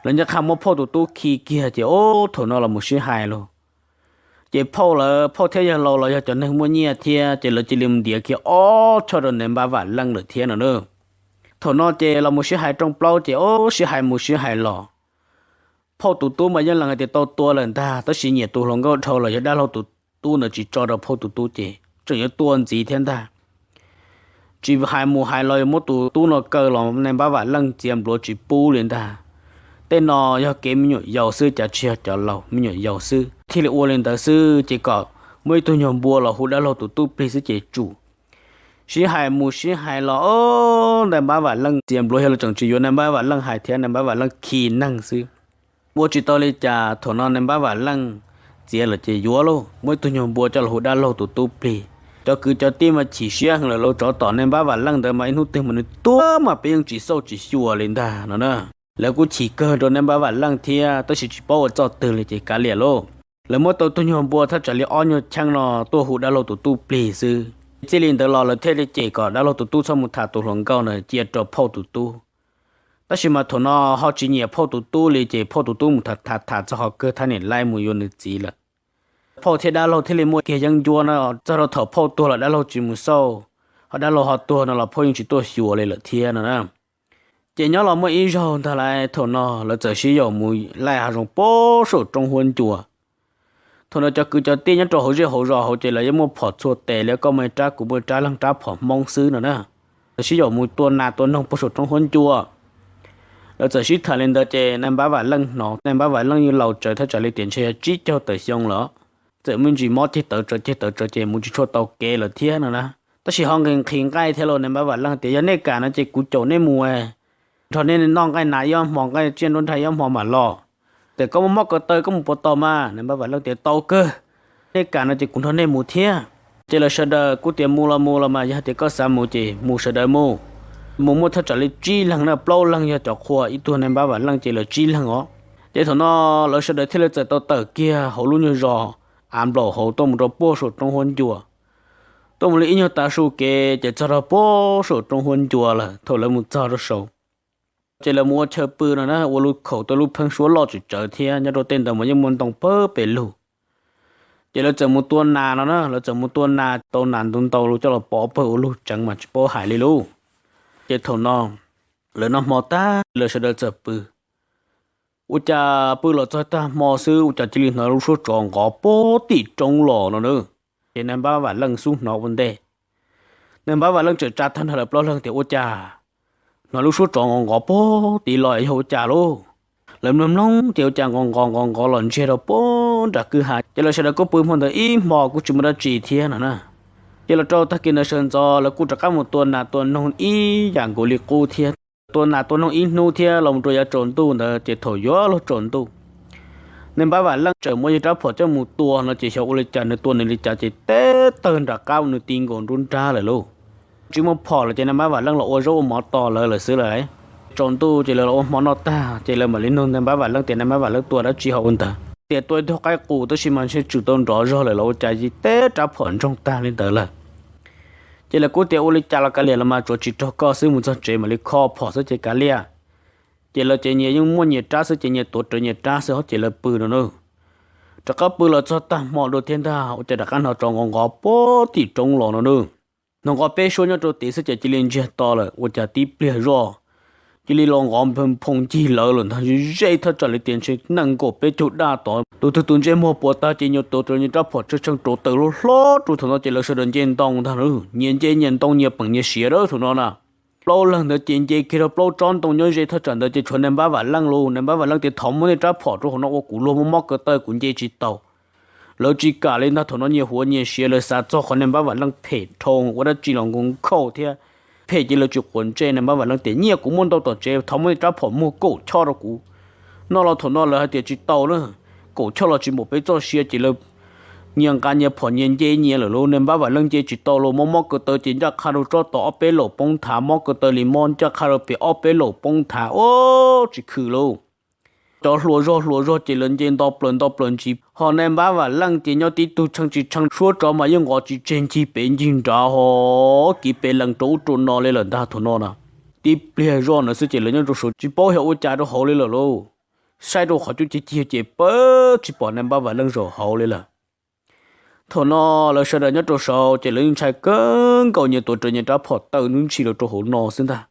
Lawv ncaj qha muab phauj tus tub khi kiag ces ub, thaum no los mus sib hais lauj. Ces phauj lawv, phauj thiab yawg laus los yog cov neeg muaj nyiaj thiab ces lawv cia li mus ntiav kiag ob choj rau nais npab Vam Leej lawm thiab no a. Thaum no ces los mus sib hais rooj plaub ces ub, sib hais mus sib hais los. Phauj tus tub mas yeej lees hais tias tau tua lawm ntag, tab sis nyiam tus hluas nkauj dhau los yog dab laug tus tub ntawd tsis tso rau phauj tus tub ces tseem yuav tua ntxiv thiab ntag. Tsis hais mus hais los yuav muab tus tub no kaw los nais npab Vam Leej txiav npluav tsis pub li ntag. Tej no yog kev me nyuam yaus xwb, cas tsis yog cov laus, me nyuam yaus xwb thiaj li ua li ntawd xwb ces kom muaj ib tug nyuag npua los hu dab laug tus tub plig xwb ces tsum. Sib hais mus sib hais los, nais npab Vam Leej txiav npluav yog los tseem tsis yuav nais npab Vam Leej hais thiab nais npab Vam Leej khi neeg xwb. Ua tsis tau li cas, thaum no nais npab Vam Leej txiav lawm ces yuav lauj, muaj ib tug nyuag npua coj los hu dab laug tus tub plig. Cov kwv cov tij mas chim siab heev lawm lauj, tsov tom nais npab Vam Leej ntawd mas ib hnub twg mas nws tuag mas peb yeej tsis xauj tsis xyuas li ntag no na. Lawv kuj chim kawg rau nais npab Vam Leej thiab tab sis tsis paub ua txoj twg li ces kav liam lauj. Lawv muab tau tug nyuag npua thaj tsam li ob nyuag cheeb no tuaj hu dab laug tus tub plig xwb. Txij li ntawd los lawv thiaj li cem kom dab laug tus tub txhob mus tham tus hluas nkauj ntawd, cia rau phauj tus tub. Tab sis mas thaum no ho tsis nyiam phauj tus tub li ces phauj tus tub mus tham tham tham txog qhov kawg thab niam laib mus yuav nws txiv lawm. Phauj thiab dab laug thiaj li muaj kiag yeeb ncuab no, txog rau thaum phauj tuag los dab laug tsis mus xauj, ho dab laug ho tuag no los phauj yeej tsis tuaj xyuas li lawm thiab no na. Ces nyob los muaj ib zaug ntag lawm, thaum no lawv txawm sib yaum mus laij hav zoov pem saum roob huab ncua. Thaum no cov kwv cov tij nyob rau hauv zej hauv zos hauv ces lawv yeej muaj phom txhua tes li, koj muaj ib rab kuv muaj ib rab, leej rab phom Hmoob xwb no na. Lawv sib yaum mus tua nas tua noog pem saum roob huab ncua. Lawv txawm sib tham li ntawd ces nais npab Vam Leej hnov, nais npab Vam Leej yeej laus tsawv thaj tsam li tias ntshe yog tsib caug tawm xyoo lawm. Txawm me ntsis mob ceg tawv tsawv ceg tawv tsawv ces mus tsis tshua tau kev lawm thiab no na. Tab sis ho nqhis nqhis nqaij thiab los nais npab Vam Leej tias yog nej kam no ces kuv caum nej mus nrog nej noj nqaij nas ib ob hmo, nqaij tsiaj nruab nrag ib ob hmo mam los. Ces koj muaj mob ko taw koj mus puas tau mas? Nais npab Vam Leej tias tau kawg, nej kam no ces kuv nrog nej mus thiab. Ces lawv sawv daws kuj tias mus los mus los mas, yog tias koj xav mus ces mus sawv daws mus. Mus muaj thaj tsam li tsib leeg na, plaub leeg yog cov qhua, ib tug nais npab Vam Leej ces lawv tsib leeg os. Ces thaum no lawv sawv daws thiaj li txawm tau tawm kiag hauv lub nyuag zos av nplaum hauv tuaj mus rau pem saum roob huab ncua. Tuaj mus li ib nyuag tav su kev ces txog rau pem saum roob huab ncua lawm. Thaum lawv mus txog rau saud ces lawv mus ua chaw pw no na, ua lub khaum tau lub pheeb suab loj tsawv tsawv thiab, nyob rau tej ntawd mas yeej muaj ntoo pawg pes lug. Ces lawv txawm mus tua nas no na, lawv txawm mus tua nas tau nas ntau ntau los coj los pov pawg ua lug tseev mas tsis paub hais li lauj. Ces thaum no lawv noj hmo tag lawv sawv daws txawm pw. Ua cas pw los txog tag hmo xwb ua cas cia li hnov lub suab tsov nqov pem tim roob los no na. Ces nais npab Vam Leej xub hnov ua ntej. Nais npab Vam Leej txawm tsa tag nrho lawv plaub leeg tias ua cas hnov lub suab tsov nqov nqov pem tid los yog ua cas lauj? Lawv mloog mloog ces ua cas nqov nqov nqov nqov los ntsiag rau pem nram kwj ha, ces lawv sawv daws kuj pw hmo ntawd ib hmo kuj tsis muaj dab tsi thiab no na. Ces los rau tag kis ntawd sawv ntxov lawv kuj rov qab mus tua nas tua noog ib yam nkaus li qub thiab. Tua nas tua noog ib hnub thiab los mus rau yav tsaus ntuj ntawd ces thaum yuav luag tsaus ntuj, nais npab Vam Leej txawm muab yawg rab phom coj mus tua no ces xyov ua li cas nws tua nws li cas ces teb tawg nram qab nws ti nkaus nruab nrab lawm lauj. Tsis muaj phom lawm ces nais npab Vam Leej los ua zaub ua mov tos lawv lawm xwb lawm. Tsaus ntuj ces lawv los ua hmo noj tag ces lawv mam li nug nais npab Vam Leej tias nais npab Vam Leej tua dab tsi hauv ua ntawd, tias tua ib tug qaib qus tab sis mas ntshe tsum tau nrov zog lawm los ua cas teb rab phom ntsoog tag li ntawd lawm. Ces lawv kuj tias ua li cas los kav liam los mas tsuav tsis raug koj xwb, mus txog tsev mam li kho phom xwb ces kav liam. Ces lawv ces nyias yeej muaj nyias rab xwb ces nyias tuav rawv nyias rab xwb ho ces lawv pw no na. Rov qab pw los txog tag hmo dua thiab ntag ua cas rov qab hnov tsov nqov nqov pem tim roob los no na. Hnov nqov peb suab nyob rau tid xwb ces cia li ntsiag to lawm ua cas tib pliag zoj cia li los nqov nphoo ncig lawv lawm ntag, ze thaj tsam li tias ntshe nees nkaum peb caug daj tod. Tus twg tus ntsej muag puas tag ces nyias tuav rawv nyias rab phom tsheej tsheej rauv taws hlob hlob rau thaum no ces lawv sawv daws nce ntoo ntag lauj, nyias nce nyias ntoo nyias peem nyias siav dawb thaum no na. Plaub leeg ntawd ces nce kiag rau plaub tsob ntoo nyob ze thaj tsam ntawd ces tshuav nais npab Vam Leej lauj. Nais npab Vam Leej tias thov muab nej rab phom rau hauv no ua kuv luag muaj mob ko taw kuv nce tsis tau. Lawv tsis kam li ntag, thaum no nyias huav nyias siav lawv xav txog qhov nais npab Vam Leej phem dhau ua dab tsi los nkaus nkauj thiab. Phem ces lawv tsis quav ntsej, nais npab Vam Leej tias nyiaj kuv muaj ntau tom tsev, thov muab nej rab phom muag kaum choj rau kuv. No los thaum no lawv hais tias tsis tau na, kaum choj los tsis npaum peb txoj sia ces lawv nyias nqa nyias phom nyias nce nyias lawm lauj. Nais npab Vam Leej nce tsis tau los mob mob ko taw ces ncaj qha rau tsob tod ob peb laum poob nthav, mob ko taw li mob ncaj qha rau pem ob peb laum poob nthav, ua tsis khwm lauj. Cov hluas zog hluas zog ces lawv nce nto plaws nto plaws ntsis, ho nais npab Vam Leej ces nyob tib tug tshee tsis tshee, suab tsov mas yeej nqov tsis tseg ncig pem ncig nrad ho kiv pes lees rau ub rau no li lawm ntag thaum no na. Tib pliag zoj ntawd xwb ces lawv nyob rau saud tsis paub xyov ua cas rau hauv li lawm lauj. Saib rau qhov cub cig cig ces pab tsis pom nais npab Vam Leej zaum hauv li lawm. Thaum no lawv sawv daws nyob rau saud ces lawv yeej ntshai kawg nkaus, nyias tuav rawv nyias rab phom taw ntshis los rau hauv no xwb ntag.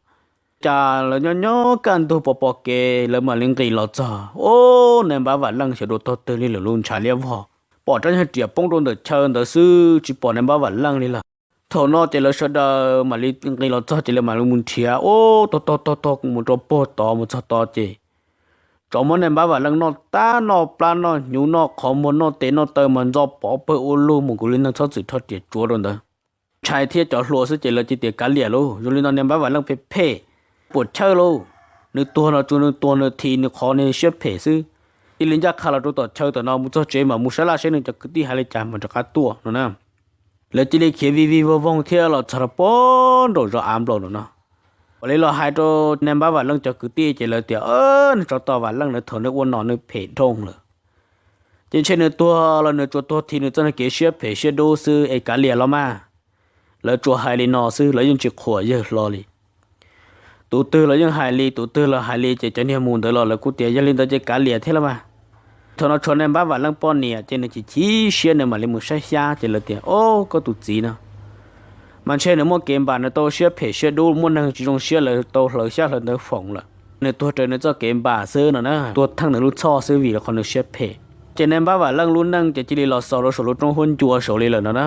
Cas lawv nyob nyob kaj ntug pom pom kev lawv mam li nqis los txog, ub, nais npab Vam Leej xyov dua tog twg li lawm lauj, ntshav liab vog. Pom rab nyuag riam poob rau ntawm chaw ntawd xwb tsis pom nais npab Vam Leej li lawm. Thaum no ces lawv sawv daws mam li nqis los txog ces lawv mam li mus nrhiav, ub, tog tog tog tog mus rau puag tod, mus txog tod ces tsov muab nais npab Vam Leej noj tab noj plab noj hnyuv noj qhov muag noj tes noj taw mas ntxo pov pawg ua luj mus nkaus li neeg txhob txwm rho riam tsuav rau ntawd. Ntshai thiab cov hluas xwb ces lawv cia tias kav liam lauj, zoo li no nais npab Vam Leej phem phem, puam chawj lauj. Nws tuag no tsuas nws tuag nws this nws qhov niag siab phem xwb. Cia li ncaj qha los rau tom chaw tom no, mus txog tsev mam mus sab laj saib nws cov kwv tij hais li cas mas rov qab tuaj no na. Lawv cia li khiav vij vij voog voog thiab los txog rau puag nraum zos av nplaum no. Mam li los hais rau nais npab Vam Leej cov kwv tij ces lawv tias, nws tsov tom Vam Leej ntawd thaum nws ua nom nws phem dhau lawm. Ces ntshe nws tuag los nws tsuas tuag this nws txoj niag kev siab phem siab dub xwb es kav liam los mas. Lawv tsuas hais li no xwb, lawv yeej tsis qhuas yawg hlo li. Tus twg los yeej hais li, tus twg los hais li, ces cov niag mus ntawd los lawv kuj tias yog li ntawd ces kav liam thiab los mas. Thaum no tshuav nais npab Vam Leej poj niam ces nws chim chim siab, nws mam li mus saib xyab ces lawv tias, Ob, koj tus txiv no mas ntshe nws muaj kev npam, nws tau siab phem siab dub, muaj neeg tsis zoo siab lawv tau hlawv xyab hlawv ntawv foom lawm. Nws tuag raws nws txoj kev npam xwb no na, tuag theej nws lub txhoj xwb vim qhov nws siab phem. Ces nais npab Vam Leej lub neej ces cia li los xaus rau saum lub roob huab ncua saud li lawm no na.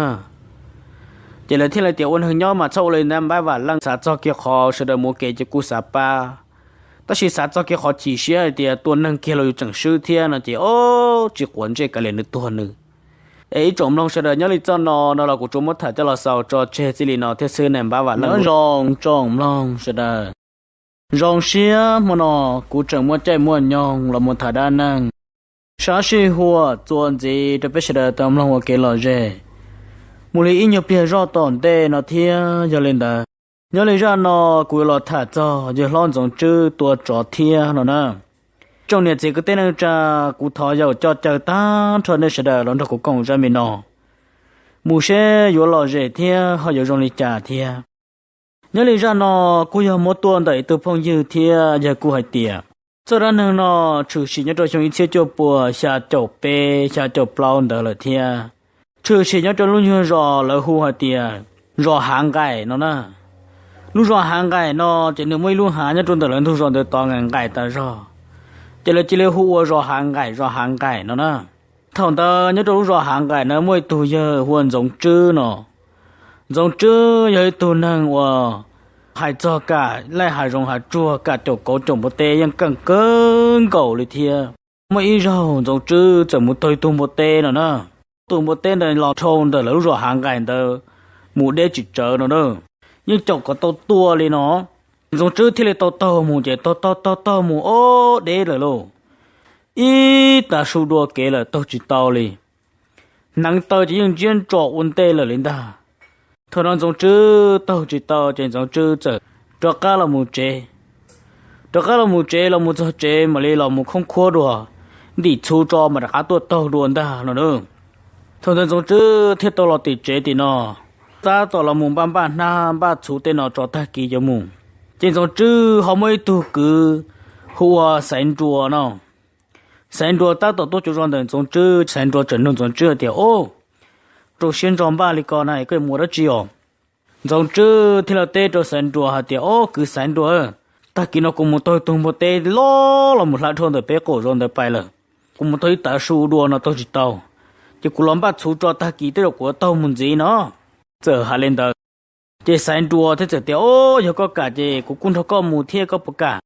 Ces lawv thiaj li tias, Ua neeg nyob mas txhob ua li nais npab Vam Leej, xav txog kiag qhov sawv daws mus kev ces kuj xav pab, tab sis xav txog kiag qhov chim siab hais tias tua neeg kiag los yus tseem swb thiab no ces, ob, tsis quav ntsej, kav liam nws tuag nws. Es ib tsoom mloog sawv daws, nyob li txoj no no los kuv tsuas muab tham coj los xaus tso tseg txij li no thiab xwb nais npab Vam Leej. Nyob zoo tsoom mloog sawv daws. Zoo siab hmo no kuv tseem muaj caij muaj nyoog los mus tham dab neeg sab sij huam txuas ntxiv rau peb sawv daws tau mloog ua kev lom zem mus li ib nyuag pliag zoj tom ntej no thiab. Yog li ntawd, nyob li zaj no kuv yuav los tham txog yawg hlob Ntxoov Tswb tua tsov thiab no na. Tsoom niam txiv kwv tij neej tsa, kuv thov yaum coj caw tag nrho nej sawv daws los nrog kuv koom zaj me no mus seb yuav lom zem thiab ho yuav zoo li cas thiab. Nyob li zaj no kuj yog muab tuaj ntawm ib tug phooj ywg thiab yawg kuj hais tias, txoj dab neeg no tshwm sim nyob rau xyoo ib txhiab cuaj puas xya caum peb xya caum plaub ntawd lawm thiab. Tshwm sim nyob rau lub nyuag zos lawv hu hais tias zos Hav Nqaim no na. Lub zos Hav Nqaim no ces nws muaj ib lub hav nyob rau ntawm lawv ntug zos ntawd tod nqaim nqaim tas zog, ces lawv cia li hu ua zos Hav Nqaim, zos Hav Nqaim no na. Thaum ntawd nyob rau lub zos Hav Nqaim na muaj ib tug yawg hu ua Ntxoov Tswb no. Ntxoov Tswb yog ib tug neeg uas hais txog kam laij hav zoov hav tsuag, kam caum kauv caum npua teb yeej keej kawg nkaus li thiab. Muaj ib zaug Ntxoov Tswb txawm mus taug ib tug npua teb no na. Tus npua teb ntawd los dhau ntawm lawv lub zos Hav Nqaim ntawd mus deb tsis tsawv no na, yeej caum kom tau tua li no. Ntxoov Tswb thiaj li tau taug mus ces taug taug taug taug mus ob deb lawm lauj, ib tag su dua kev lawm taug tsis tau li. Hneev taw ces yeej ntsiab ntso ua ntej lawm li ntag. Thaum no Ntxoov Tswb taug tsis tau ces Ntxoov Tswb txawm rov qab los mus tsev. Rov qab los mus tsev, los mus txog tsev mam li los mus khoob khuab dua, ntim txhuv tso mas rov qab tuaj taug dua ntag no na. Thaum ntawd Ntxoov Tswb thiaj tau los tim tsev tim no, tab tom los mus npaj npaj hnab npaj txhuv tej no tso tag kis yuav mus. Ces Ntxoov Tswb ho muaj ib tug kwv hu ua Xaiv Nruas no. Xaiv Nruas tab tom tuaj cuag zos ntawm Ntxoov Tswb, Xaiv Nruas txawm nug Ntxoov Tswb hais tias, Ob, rau siab ntso npaj li ko na es koj mus dab tsi os? Ntxoov Tswb thiaj li teb rau Xaiv Nruas hais tias, Ob, kwv Xaiv Nruas, tag kis no kuv mus taug tus npua teb loj los mus hlav dhau ntawm peb qaum zos ntawd pais lawm. Kuv mus taug ib tav su dua no taug tsis tau, ces kuv los npaj txhuv tso tag kis tej zaum kuv taug mus ntxiv no. Txawm hais li ntawd, ces Xaiv Nruas thiaj txawm tias, Ob, yog koj kam ces kuv kuj nrog koj mus thiab, koj puas kam?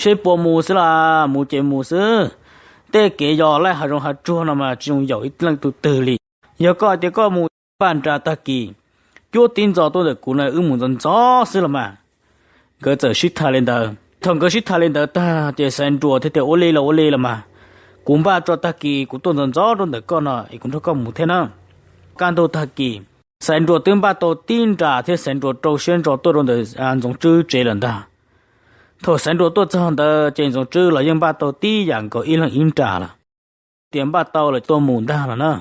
Seb puas mus xwb las, mus ces mus xwb. Tej kev yos laij hav zoov hav tsuag no mas tsis zoo yaum ib leej tug twg li. Yog koj hais tias koj mus, npaj nra tag kis, cuab tib ntxov tuaj ntawm kuv na, wb mus ntxov ntxov xwb los mas. Nkawd txawm sib tham li ntawd. Thaum nkawd sib tham li ntawd tag ces Xaiv Nruas thiaj tias, Ua li los ua li los mas, kuv npaj tso tag kis kuv tuaj ntxov ntxov rau ntawm koj no es kuv nrog koj mus thiab na. Kaj ntug tag kis, Xaiv Nruas twb npaj tau tib nra thiab Xaiv Nruas rau siab ntso tuaj rau ntawm Ntxoov Tswb tsev lawm ntag. Thaum Xaiv Nruas tuaj txog ntawd ces Ntxoov Tswb los yeej npaj tau tib yam nkaus ib leeg ib nra lawm. Tias npaj tau lawm tuaj mus ntag los na.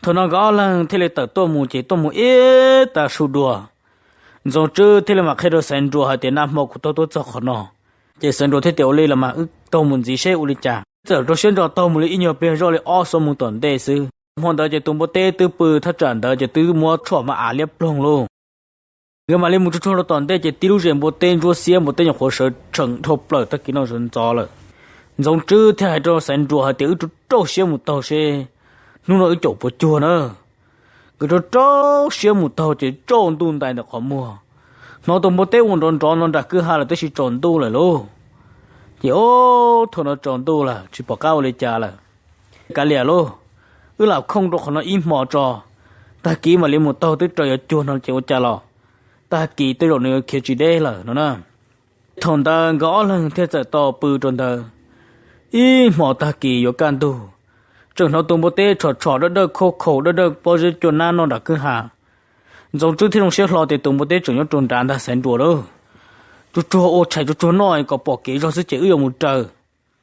Thaum no nkawd ob leeg thiaj li tawm tuaj mus ces tuaj mus ib tag su dua. Ntxoov Tswb thiaj li mam qhia rau Xaiv Nruas hais tias, Nag hmo kuv taug tuaj txog qhov no. Ces Xaiv Nruas thiaj tias, Ua li los mas wb taug mus ntxiv seb ua li cas. Txawm rau siab ntso taug mus li ib nyuag pliag zoj li ob xuab moos tom ntej xwb. Hmo ntawd ces tus npua teb twb pw thaj tsam ntawd ces twb muab tshuam mas av liab ploog lauj. Nkawd mam li mus tsuag tsuag rau tom ntej ces tib lub zes npua teb ntsuab xiab, npua teb nyuam qhuav sawv tsees dhau plaws tag kis no sawv ntxov lawm. Ntxoov Tswb thiaj hais rau Xaiv Nruas hais tias, Wb rau rau siab mus taug seb hnub no wb caum puas cuag na. Nkawd rau rau siab mus taug ces tsaus ntuj ntais ntawm qhov muag. Hnov tus npua teb ua nrov nrov no nram kwj ha lawm tab sis tsaus ntuj lawm lauj. Ces ob, thaum no tsaus ntuj lawm tsis pom qab ua li cas lawm. Kav liam lauj, wb lam khooj rau qhov no ib hmo tso, tag kis mam li mus taug twb raws yuav cuag no ces ua cas los tag kis tej zaum nws yuav khiav tsis deb lawm no na. Thaum ntawd nkawd ob leeg thiaj txawm tau pw rau ntawd ib hmo tag kis yuav kaj ntug, tseem hnov tus npua teb tshom tshom dawj dawj khauj khaum dawj dawj pob zeb cua nab no nram kwj ha. Ntxoov Tswb thiaj zoo siab hlo tias tus npua teb tseem nyob rau nrad ntag Xaiv Nruas lauj. Tsuag tsuag ua tshais tsuag tsuag noj kom pom kev zog xwb ces wb yuav mus raws.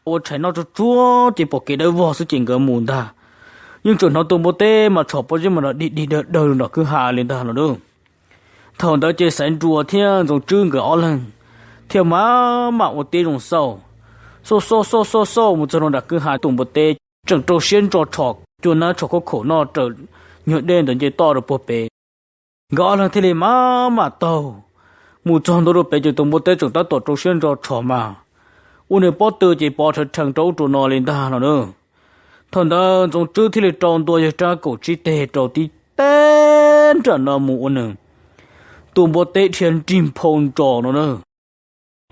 Ua tshais noj tsuag tsuag ces pom kev dawb vog xwb ces nkawd mus ntag. Yeej tseem hnov tus npua teb mas tshom pob zeb mas dig dig dawg dawg nram kwj ha li ntag no lauj. Thaum ntawd ces Xaiv Nruas thiab Ntxoov Tswb nkawd ob leeg thiaj mam mam ua tib zoo xauj, xauj xauj xauj xauj xauj mus txog rau nram kwj ha tus npua teb. tseem rau siab ntso tshom cua nab tshom khaub khaum noj raws nyuag dej ntawd nce toj rau puag pem. Nkawd ob leeg thiaj li maj mam taug mus txog ntua rau pem ces tus npua teb tseem tab tom rau siab ntso tshom mas ua nws pob tw ces pov rhawv rhees rau ub rau no li ntag no na. Thaum ntawd Ntxoov Tswb thiaj li rau ntua yawg rab kaum tsib teg rau tib teb nram no mus ua nws tus npua teb dhia nrig nphau ntsos no na.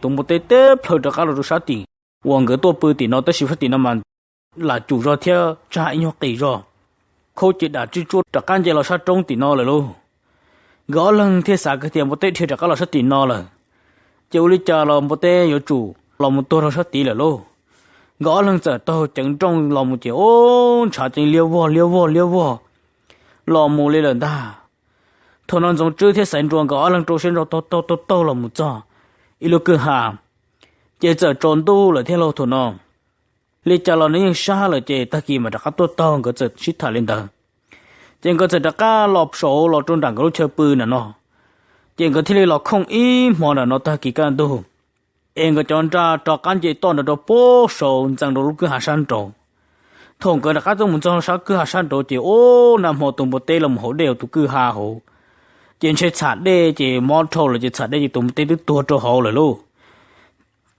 Tus npua teb teb plhaw rov qab los rau sab tim uas nkawd tuaj pw tim no tab sis sab tim no mas lam cum zog thiab tsag ib nyuag qis zog, khaub ces dam tswj tsuaj rov qab nce los sab roob tim no lawm lauj. Nkawd ob leeg thiaj xav kiag tias npua teb dhia rov qab los sab tim no lawm, ces ua li cas los npua teb yuav tsum los mus tuag rau sab tid lawm lauj. Nkawd ob leeg txawm taug ceev nrooj los mus ces ub ntshav ceev liab vog liab vog liab vog los mus li lawm ntag. Thaum no Ntxoov Tswb thiab Xaiv Nruas nkawd ob leeg rau siab ntso taug taug taug taug los mus txog ib lub kwj ha, ces txawm tsaus ntuj lawm thiab lauj. Thaum no li cas los nws yeej sab lawm ces tag kis mam rov qab tuaj taug, nkawd txawm sib tham li ntawd. Ces nkawd txawm rov qab los saud los rau nram nkawd lub chaw pw nram no, ces nkawd thiaj li los khooj ib hmo nram no tag kis kaj ntug, es nkawd cov nra rov qab nce toj nrad rau puag saud ntxeev rau lub kwj ha sab nraud. Thaum nkawd rov qab tuaj mus txog sab kwj ha sab nraud ces ub nag hmo tus npua teb los mus haus dej hauv tus kwj ha hauv, ces ntshe txham dej ces mob dhau lawm ces txham dej ces tus npua teb twb tuag rau hauv lawm lauj.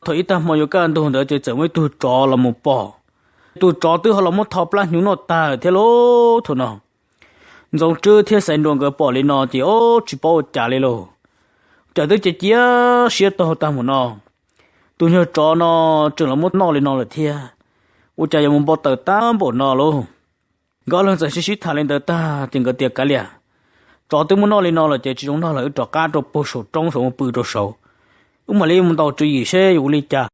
Thaum ib tag hmo yuav kaj ntug ntawd ces txawm muaj ib tug tsov los mus pom, tus tsov twb ho los muab tho plab hnyuv noj tag lawm thiab lauj. Thaum no Ntxoov Tswb thiab Xaiv Nruas nkawd pom li no ces ub tsis paub ua cas li lauj. Cas twb cia cia siab taug tag mus no, tus nyuag tsov no tseem los muab noj li no lawm thiab, ua cas yuav mus npau taws tag npaum no lauj. Nkawd ob leeg txawm sib sib tham li ntawd tag ces nkawd tias kav liam, tsov twb muab noj li no lawm ces tsis zoo noj lawm, wb rov qab rau puag saum roob saud mus pw rau saud, wb mam li mus ntaus tswv yim seb yuav ua li cas.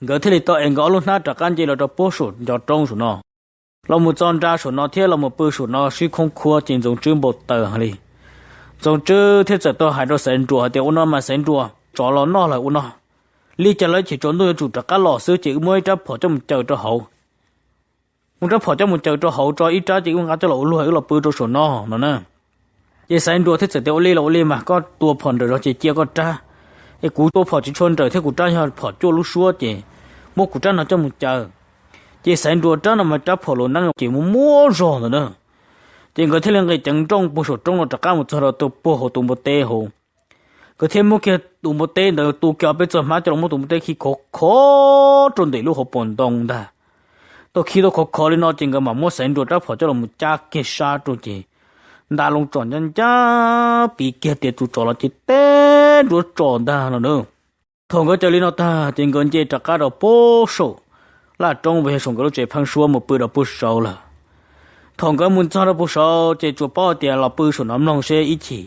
Nkawd thiaj li tau es nkawd ob lub hnab rov qab nce los rau puag saum ncov roob saum no, los mus txog nra saum no thiab los mus pw saum no sib khoob khuab ces Ntxoov Tswb npau taws heev li. Ntxoov Tswb thiaj txawm tau hais rau Xaiv Nruas hais tias ua no mas Xaiv Nruas, tsov los noj lawm ua no, li cas los ib chim tsaus ntuj yuav tsum rov qab los xwb ces wb muab ib rab phom coj mus caws rau hauv. Muab rab phom coj mus caws rau hauv tso, ib rab ces wb nqa coj los ua luag wb los pw rau saum no no na. Ces Xaiv Nruas thiaj txawm tias ua li los ua li mas koj tua phom nrawm zog ces cia koj rab, es kuv tua phom tsis tshua nrawm thiab kuv rab yog phom cuaj lub suab ces muab kuv rab no coj mus caws. Ces Xaiv Nruas rab no mas rab phom laus neeb ces muaj muaj zog ntawd na. Ces nkawd thiaj li nqis ceev nrooj puag saum roob no rov qab mus txog rau puag hauv tus npua teb hauv. Nkawd thiaj muab kiag tus npua teb ntawd tu kiag peb txoj hmab coj los muab tus npua teb khi khov khov rau ntawm lub hauv paus ntoo ntag. Tau khi tau khov khov li no ces nkawd mam muab Xaiv Nruas rab phom coj los mus cab kiag sab rau ces nta loo tsom ncaj ncaj piv kiag tias tus tsov los ces teb nruab tso ntag no na. Thaum nkawd cawm li no tag ces nkawd nce rov qab rau puag saum laj roob uas yog saum nkawd lub tsev pheeb suab mus pw rau puag saud lawm. Thaum nkawd mus txog rau puag saud ces tsuas paub hais tias los pw saum no mloog seb ib chim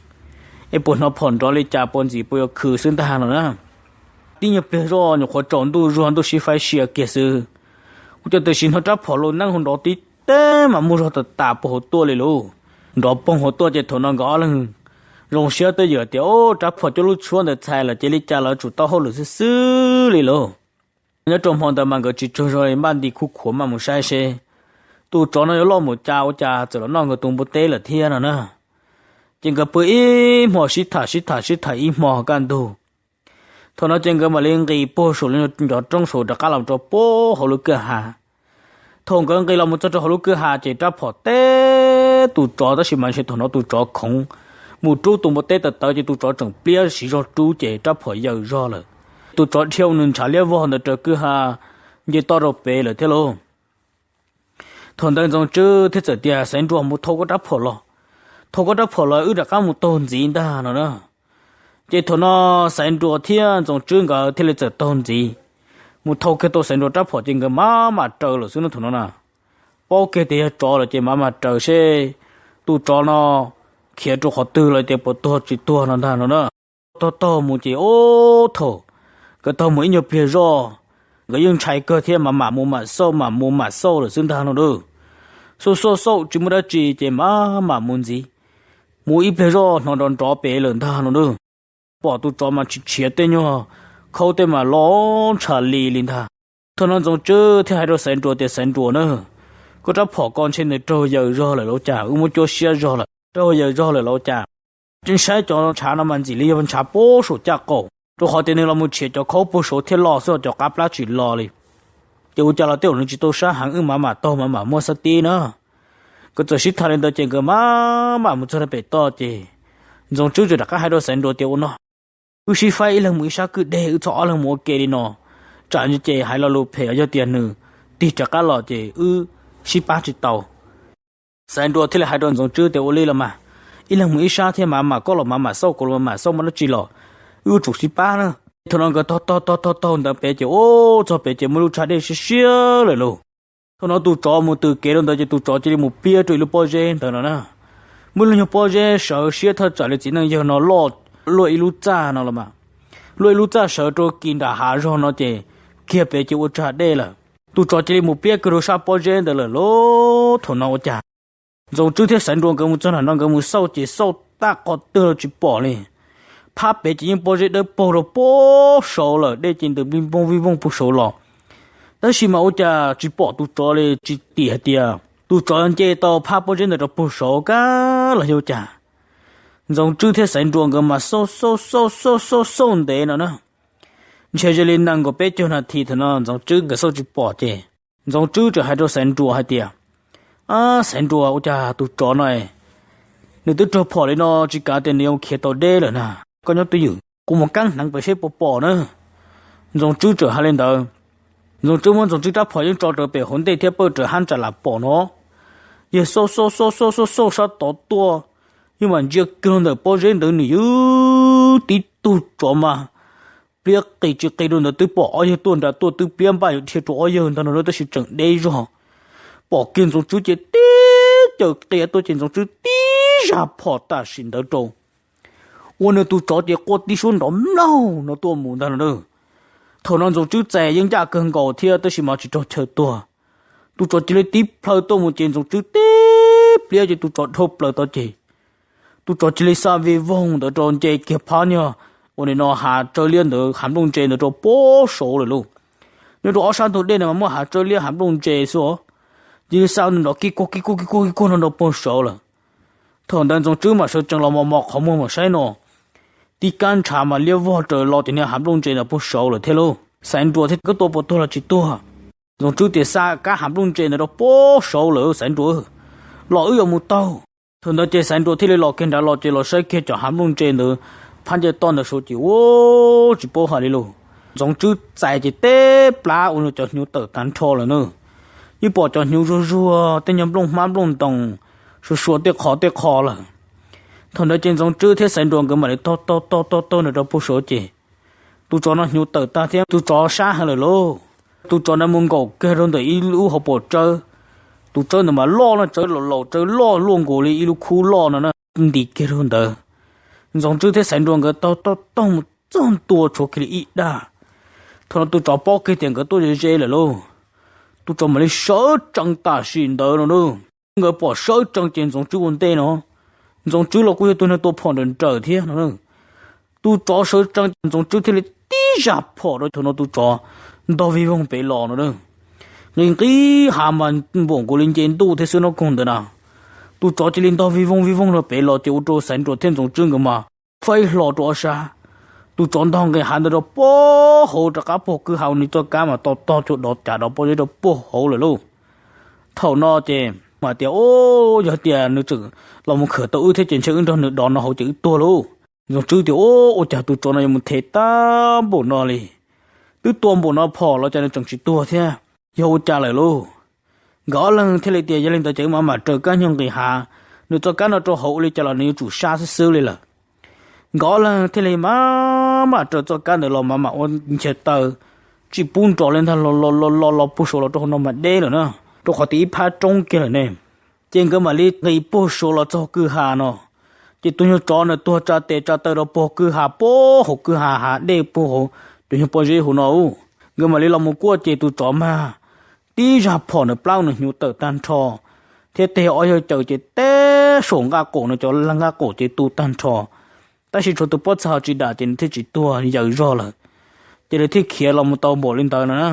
es puas hnov phom nrov li cas, puas ntxim puas yuav khwv xwb ntag no na. Tib nyuag pliag zoj nyuam qhuav tsaus ntuj zuag ntuj sib faib sia kiag xwb, ua cas tam sim hnov rab phom laus neeb hu nrov tib teb mas muaj zog tas tas puag hauv tuaj li lauj. Nrov poog hauv tuaj ces thaum no nkawd ob leeg zoo siab twb yam tias, Au, rab phom cuaj lub suab ntawd txhais lawm ces li cas los yuav tsum tau hauj lwm xwb xwb li lauj. Nyob rau hmo ntawd mas nkawd tsis tsaug zog li, npaj nti khuj khuav maj mus saib seb tus tsov no yuav loj mus cas ua cas txawm los noj nkawd tus npua teb lawm thiab no na. Ces nkawd pw ib hmo sib tham sib tham sib tham ib hmo kaj ntug. Thaum no ces nkawd mam li nqis puag saum cov roob saud rov qab los rau puag hauv lub kwj ha. Thaum nkawd nqis los mus txog rau hauv lub kwj ha ces rab phom teb tus tsov tab sis mas ntshe thaum no tus tsov khoov mus rub tus npua teb tawv tawv ces tus tsov tseem pliab siv zog rub ces rab phom yaws zog lawm. Tus tsov dhia ua nws ntshav liab vog ntawd raws kwj ha nce toj rau pem lawm thiab lauj. Thaum ntawd Ntxoov Tswb thiaj txawm tias, Xaiv Nruas, mus thau koj rab phom los, thau koj rab phom los wb rov qab mus taug ntxiv ntag no na. Ces thaum no Xaiv Nruas thiab Ntxoov Tswb nkawd thiaj li txawm taug ntxiv mus thau kiag tau Xaiv Nruas rab phom ces nkawd maj mam raws lawm xwb no thaum no na. Paub kiag tias yog tsov lawm ces maj mam raws seb tus tsov no khiav rau qhov twg los tias puas tuag tsis tuag no ntag no na. Taug taug mus ces ub thaum nkawd taug mus ib nyuag pliag zoj, nkawd yeej ntshai kawg thiab mas mam mus mam xauj mam mus mam xauj lawm xwb ntag no na. Xauj xauj xauj tsis muaj dab tsi ces maj mam mus ntxiv. Mus ib pliag zoj hnov nrov nrov pem lawm ntag no na. Pom tus tsov mas tsis tshiav tej nyuag khaub tej mas loj ntsha li li ntag. Thaum no Ntxoov Tswb thiaj hais rau Xaiv Nruas tias, Xaiv Nruas na, koj rab phom ko ntshe nws raug yaws zog lawm los cas, wb muab cuab siab zog lawm, raug yaws zog lawm los cas. Tseem saib cov ntshav no mas ntxim li yog ntshav puag saum caj qaum, rau qhov tias nws los mus tshiav cov khaub puag saud thiaj loj xwb, cov qab plab tsis loj li. Ces ua cas los tej zaum nws tsis tau sab heev, wb mam mam taug mam mam muaj xab tib na. Nkawd txawm sib tham li ntawd ces nkawd mam mam mus txog rau pem toj ces Ntxoov Tswb txawm rov qab hais rau Xaiv Nruas tias, Ua no, wb sib faib ib leeg mus ib sab kwj deg, wb txhob ob leeg mus ua ke li no, tsam ces hais lo lus phem, yog tias nws tig rov qab los ces wb sib pab tsis tau. Xaiv Nruas thiaj li hais rau Ntxoov Tswb tias, Ua li los mas, ib leeg mus ib sab thiab, mam mam koj los mam mam xauj, kuv los mam mam xauj, muaj dab tsi los wb yuav tsum sib pab na. Thaum no nkawd taug taug taug taug taug ntawd pem ces ua txog pem ces muaj lub tsag dej siab siab lawm lauj. Thaum no tus tsov mus tws kev rau ntawd ces tus tsov cia li mus piab rau ib lub pob zeb ntawd no na. Muaj ib lub nyuag pob zeb sawv siab thaj tsam li txiv neej yawg no loj, luaj ib lub txaj no los mas, luaj ib lub txaj sawv rau kis nram hav zog no ces kiag pem ces ua tsag dej lawm. Tus tsov cia li mus piab kiag rau sab pob zeb ntawd lawm lauj. Thaum no ua cas Ntxoov Tswb thiab Xaiv Nruas nkawd mus txog nram no, nkawd mus xauj ces xauj tag qhov twg los tsis pom li. Phab pem ces yeej pob zeb dawb paug rau puag saud lawm, dej ces ntws vij voog vij voog puag saud los. Tab sis mas ua cas tsis pom tus tsov li, tsis tim hais tias tus tsov nce tau phab pob zeb ntawd rau puag saud kab los yog ua cas. Ntxoov Tswb thiab Xaiv Nruas nkawd mas xauj xauj xauj xauj xauj xauj ntev no na, ntshe ze li nees nkaum peb caug nas this thaum no Ntxoov Tswb nkawd xauj tsis pom ces Ntxoov Tswb txawm hais rau Xaiv Nruas hais tias, Xaiv Nruas, ua cas tus tsov no nws twb raug phom li no tsis kav tias nws yuav khiav tau deb lawm na? Koj nyob twj ywm, kuv mus keeb hneev pem seb puas pom na. Ntxoov Tswb txawm hais li ntawd. Ntxoov Tswb muab Ntxoov Tswb rab phom yeej tso rawv pem hauv ntej thiab pawj raws hab ntsam lam pom no. Yawg xauj xauj xauj xauj xauj xauj sab tod tuaj, yawg mam ntsia kiag rau ntawm pob zeb ntawd nws yog tib tug tsov mas pliab qis tsis qis rau ntawd twb pom ob yawg tuaj nram tuaj twb pliab npaj yuav dhia rau ob yawg ntag no na, tab sis tseem deb zog. Pom kiag Ntxoov Tswb ces tib caws qia tuaj ces Ntxoov Tswb tib zaj phom tam sim ntawd rau, ua nws tus tsov ces quaj tib suab nrov mlaug no tuaj mus ntag no na. Thaum no Ntxoov Tswb txais yeej ncaj kawg nkaus thiab tab sis mas tsis raug chaw tuag. Tus tsov cia li tib plhaw tuaj mus ces Ntxoov Tswb tib pliab ces tus tsov dhau plaws tod ces tus tsov cia li xa vij voog ntawd rau nce kiag phab nyuag ua nim no hav tsawb liab ntawd, hav nplooj ntse ntawd rau puag saud lawm lauj. Nyob rau ob sab ntug dej no mas muaj hav tsawb liab hav nplooj ntse xwb os. Cia li xa nrov kij kuag kij kuag kij kuag kij kuag no rau puag saud lawm. Thaum ntawd Ntxoov Tswb mam sawv tsees los mos mos qhov muag mam saib no, tib kab ntshav mas liab vog raws los tias niag hav nplooj ntse ntawd puag saud lawm thiab lauj. Xaiv Nruas thiab, Koj tua puas tuag los tsis tuag? Ntxoov Tswb tias, Xa kab hav nplooj ntse ntawd rau puag saud lawm Xaiv Nruas, los wb yuav mus taug. Thaum ntawd ces Xaiv Nruas thiaj li los kiag nrad los ces los saib kiag cov hav nplooj ntse ntawd phab nce toj ntawd saud ces ua tsis paub hais li lauj. Ntxoov Tswb txais ces teb plab ua nws cov hnyuv tawm tag nrho lawm na. Yeej pom cov hnyuv zuag zuag, tej nyuag nplooj hmab nplooj ntoos suav suav tej qhov tej qho lawm. Thaum ntawd ces Ntxoov Tswb thiab Xaiv Nruas nkawd mam li taug taug taug taug taug ntawd rau puag saud ces tus tsov no hnyuv tawm tag thiab tus tsov sab heev lawm lauj. Tus tsov ntawd mus nkaum kiag rau ntawm ib lub hauv paus tsawb. Tus tsawb ntawd mas loj no, tsawb laus laus, tsawb loj luaj nkaus li ib lub khub loj no na, nti kiag rau ntawd. Ntxoov Tswb thiab Xaiv Nruas nkawd taug taug taug mus txog ntua tshuav kiag li ib dag. Thaum no tus tsov paub kiag tias nkawd tuaj ze ze lawm lauj, tus tsov mam li sawv tsees tam sim ntawd no na. Nkawd pom sawv tsees ces Ntxoov Tswb ua ntej no, Ntxoov Tswb los kuj yog tus neeg tua phom nrawm nrawm thiab no. Tus tsov sawv tsees ces Ntxoov Tswb thiaj li tib zaj phom rau, thaum no tus tsov ntog vij voog pem los no na. Nqis nqis hav mas npaum nkaus li nce ntuj thiab xwb no koog ntawd na. Tus tsov cia li ntog vij voog vij voog rau pem los ces ua rau Xaiv Nruas thiab Ntxoov Tswb nkawd mas faib hlo rau ob sab. Tus tsov ntog nqis hav ntawd rau puag hauv rov qab puag kwj ha, nws txoj kab mas to tog cuag dov cav dov pob zeb rau puag hauv lawm lauj. Thaum no ces mas tias, Yog tias nws tseem los mus khawm tau wb thiab ces ntshe wb nrog nws dov no hauv ces wb tuag lauj. Ntxoov Tswb tias, Ua cas tus tsov no yuav mus them tag npaum no li? Twb tua npaum no phom los cas nws tseem tsis tuag thiab? Yog ua cas lawm lauj? Nkawd ob leeg thiaj li tias, Yog li ntawd ces wb mam mam raws kab nyuag nqis hav, nws txoj kab no rau hauv ua li cas los nws yuav tsum sab xwb xwb li lawm. Nkawd ob leeg thiaj li mam mam raws txoj kab ntawd los mam mam ua nchaw taw, tsis pub nrov li ntag, los los los los puag saud los rau hauv no mas deb lawm na, rau qhov tias ib phab roob kiag lawm ne. Ces nkawd mam li nqis puag saud los txog kwj ha no. Ces tus nyuag tsov ntawd tuag tsa tes tsa taw rau puag kwj ha, puag hauv kwj ha hav dej puag hauv cov nyuag pob zeb hauv no. Nkawd mam li los mus kuaj ces tus tsov mag tib zaj phom ntawm plab nws hnyuv tawm tag nrho, thiab tes ob yawg caws ces teb saum nqaj qaum no cov nqaj qaum ces tu tag nrho. Tab sis tshuav tus pob txha ho tsis dam ces nws thiaj tsis tuag yaws zog lawm. Ces nws thiaj khiav los mus tau npaum li ntawd no na.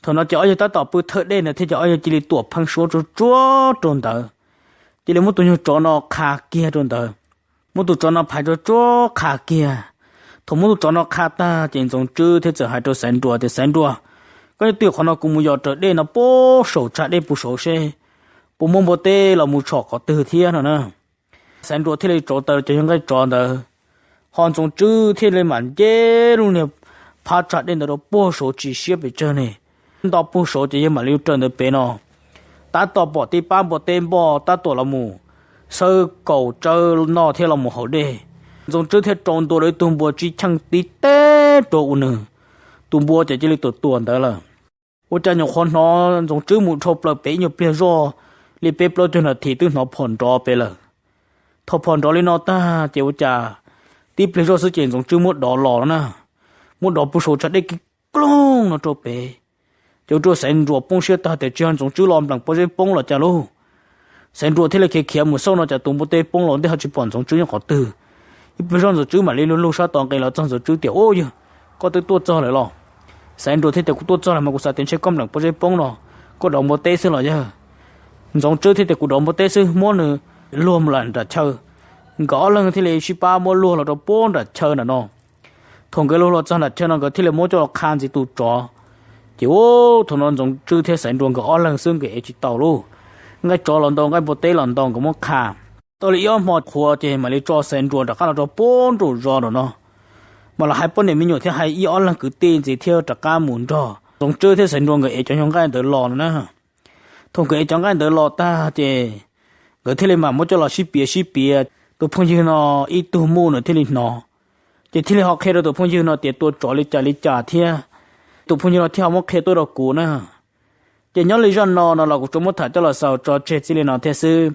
Thaum no ces ob yawg tab tom pw thawj dej ntawd thiab ces ob yawg cia li tuam pheeb suab tsuag tsuag rau ntawd, cia li muab tus nyuag tsov no qha kiag rau ntawd. Muab tus tsov no phais tsuag tsuag qha kiag. Thaum muab tus tsov no qha tag ces Ntxoov Tswb thiaj txawm hais rau Xaiv Nruas tias, Xaiv Nruas, Koj twj ywm qhov no, kuv mus yos raws dej no puag saum tsag dej puag saud seb puas muaj npua teb los mus tshom qhov twg thiab no na. Xaiv Nruas thiaj li rauv taws cov yawg nqaij tsov ntawd, ho Ntxoov Tswb thiaj li mam nce lub niag phab tsag dej ntawd rau puag saud tsis siab pes tsawg ne. Nto puag saud ces yawg mam li raws ntawd pem no, tab tom pom tib pab npua teb npoj tab tom los mus xawb kaum tsawb noj thiab los mus haus dej. Ntxoov Tswb thiaj rau ntua rau ib tug npua tsib cheej tib teb rau ua nws, tus npua ces cia li tuam tuam ntawd lawm. Ua cas nyuam qhuav hnov Ntxoov Tswb mus dhau plaws pem ib nyuag pliag zoj li peb plaub caug nas this twb hnov phom nrov pem lawm. Thaum phom nrov li no tag ces ua cas tib pliag zoj xwb ces Ntxoov Tswb muab dov los no na, muab dov puag saum tsag dej kiv kloog no rau pem. Ces ua rau Xaiv Nruas poob siab tag tias tsis yog Ntxoov Tswb los npleem pob zeb poob los cas lauj. Xaiv Nruas thiaj li khiav khiav mus xauj no cas tus npua teb poob los ntej ho tsis pom Ntxoov Tswb nyob qhov twg. Ib pliag zoj Ntxoov Tswb mam li luag luag sab tos nqis los txog Ntxoov Tswb tias, Ub yawg, koj twb tuaj txog lawm los? Xaiv Nruas thiaj tias, Kuv tuaj txog lawm mas kuv xav tias ntshe koj npleem pob zeb poob no, koj dov npua teb xwb los yawg. Ntxoov Tswb thiaj tias, Kuv dov npua teb xwb. Muab nws luag mus lawm nram chaw. Nkawd ob leeg thiaj li sib pab muab luag los rau puag nram chaw nram no. Thaum nkawd luag los txog nram chaw no nkawd thiaj li muab coj los qha ntxiv tus tsov. Ces ub, thaum no Ntxoov Tswb thiab Xaiv Nruas nkawd ob leeg xwb nkawd ev tsis tau lauj. Nqaij tsov los ntau, nqaij npua teb los ntau, nkawd muab qha tau li ib ob hmo qhuav ces mam li tso Xaiv Nruas rov qab los rau puag nraum zos nram no. Mas los hais poj niam me nyuam thiab hais ib ob leeg kwv tij ntxiv thiab rov qab mus nrog Ntxoov Tswb thiab Xaiv Nruas nkawd ev cov nyuag nqaij ntawd los no na. Thaum nkawd ev cov nqaij ntawd los tag ces nkawd thiaj li mam muab coj los sib piav sib piav. Tus phooj ywg no ib tug muj nws thiaj li hnov, ces thiaj li ho qhia rau tus phooj ywg no tias tua tsov li cas li cas thiab. Tus phooj ywg no thiaj ho muab qhia tuaj rau kuv na. Ces nyob li zaj no no los kuv tsuas muab tham coj los xaus tso tseg txij li no thiab xwb.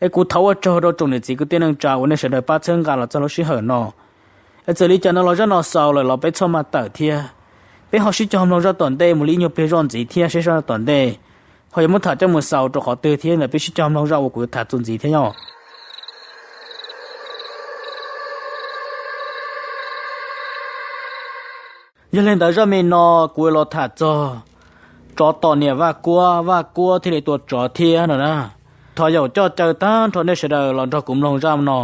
Es kuv thov ua tsaug rau tsoom niam txiv kwv tij neej tsa uas nej sawv daws pab txhawb nqa los txog lub sij hawm no. Es txawm li cas no los zaj no xaus lawm los peb txhob maj tawm thiab. Peb ho sib cog mloog zaj tom ntej mus li ib nyuag pliag zoj ntxiv thiab seb zaj tom ntej ho yuav muab tham coj mus xaus rau qhov twg thiab ntawd peb sib cog mloog zaj uas kuv yuav tham txuas ntxiv thiab yom. Yog li ntawd zaj me no kuv los tham txog tsov tom niam Vaj Kuab, Vaj Kuab thiaj li tua tsov thiab no na. Thov yaum coj caw tag nrho nej sawv daws los nrog kuv mloog zaj no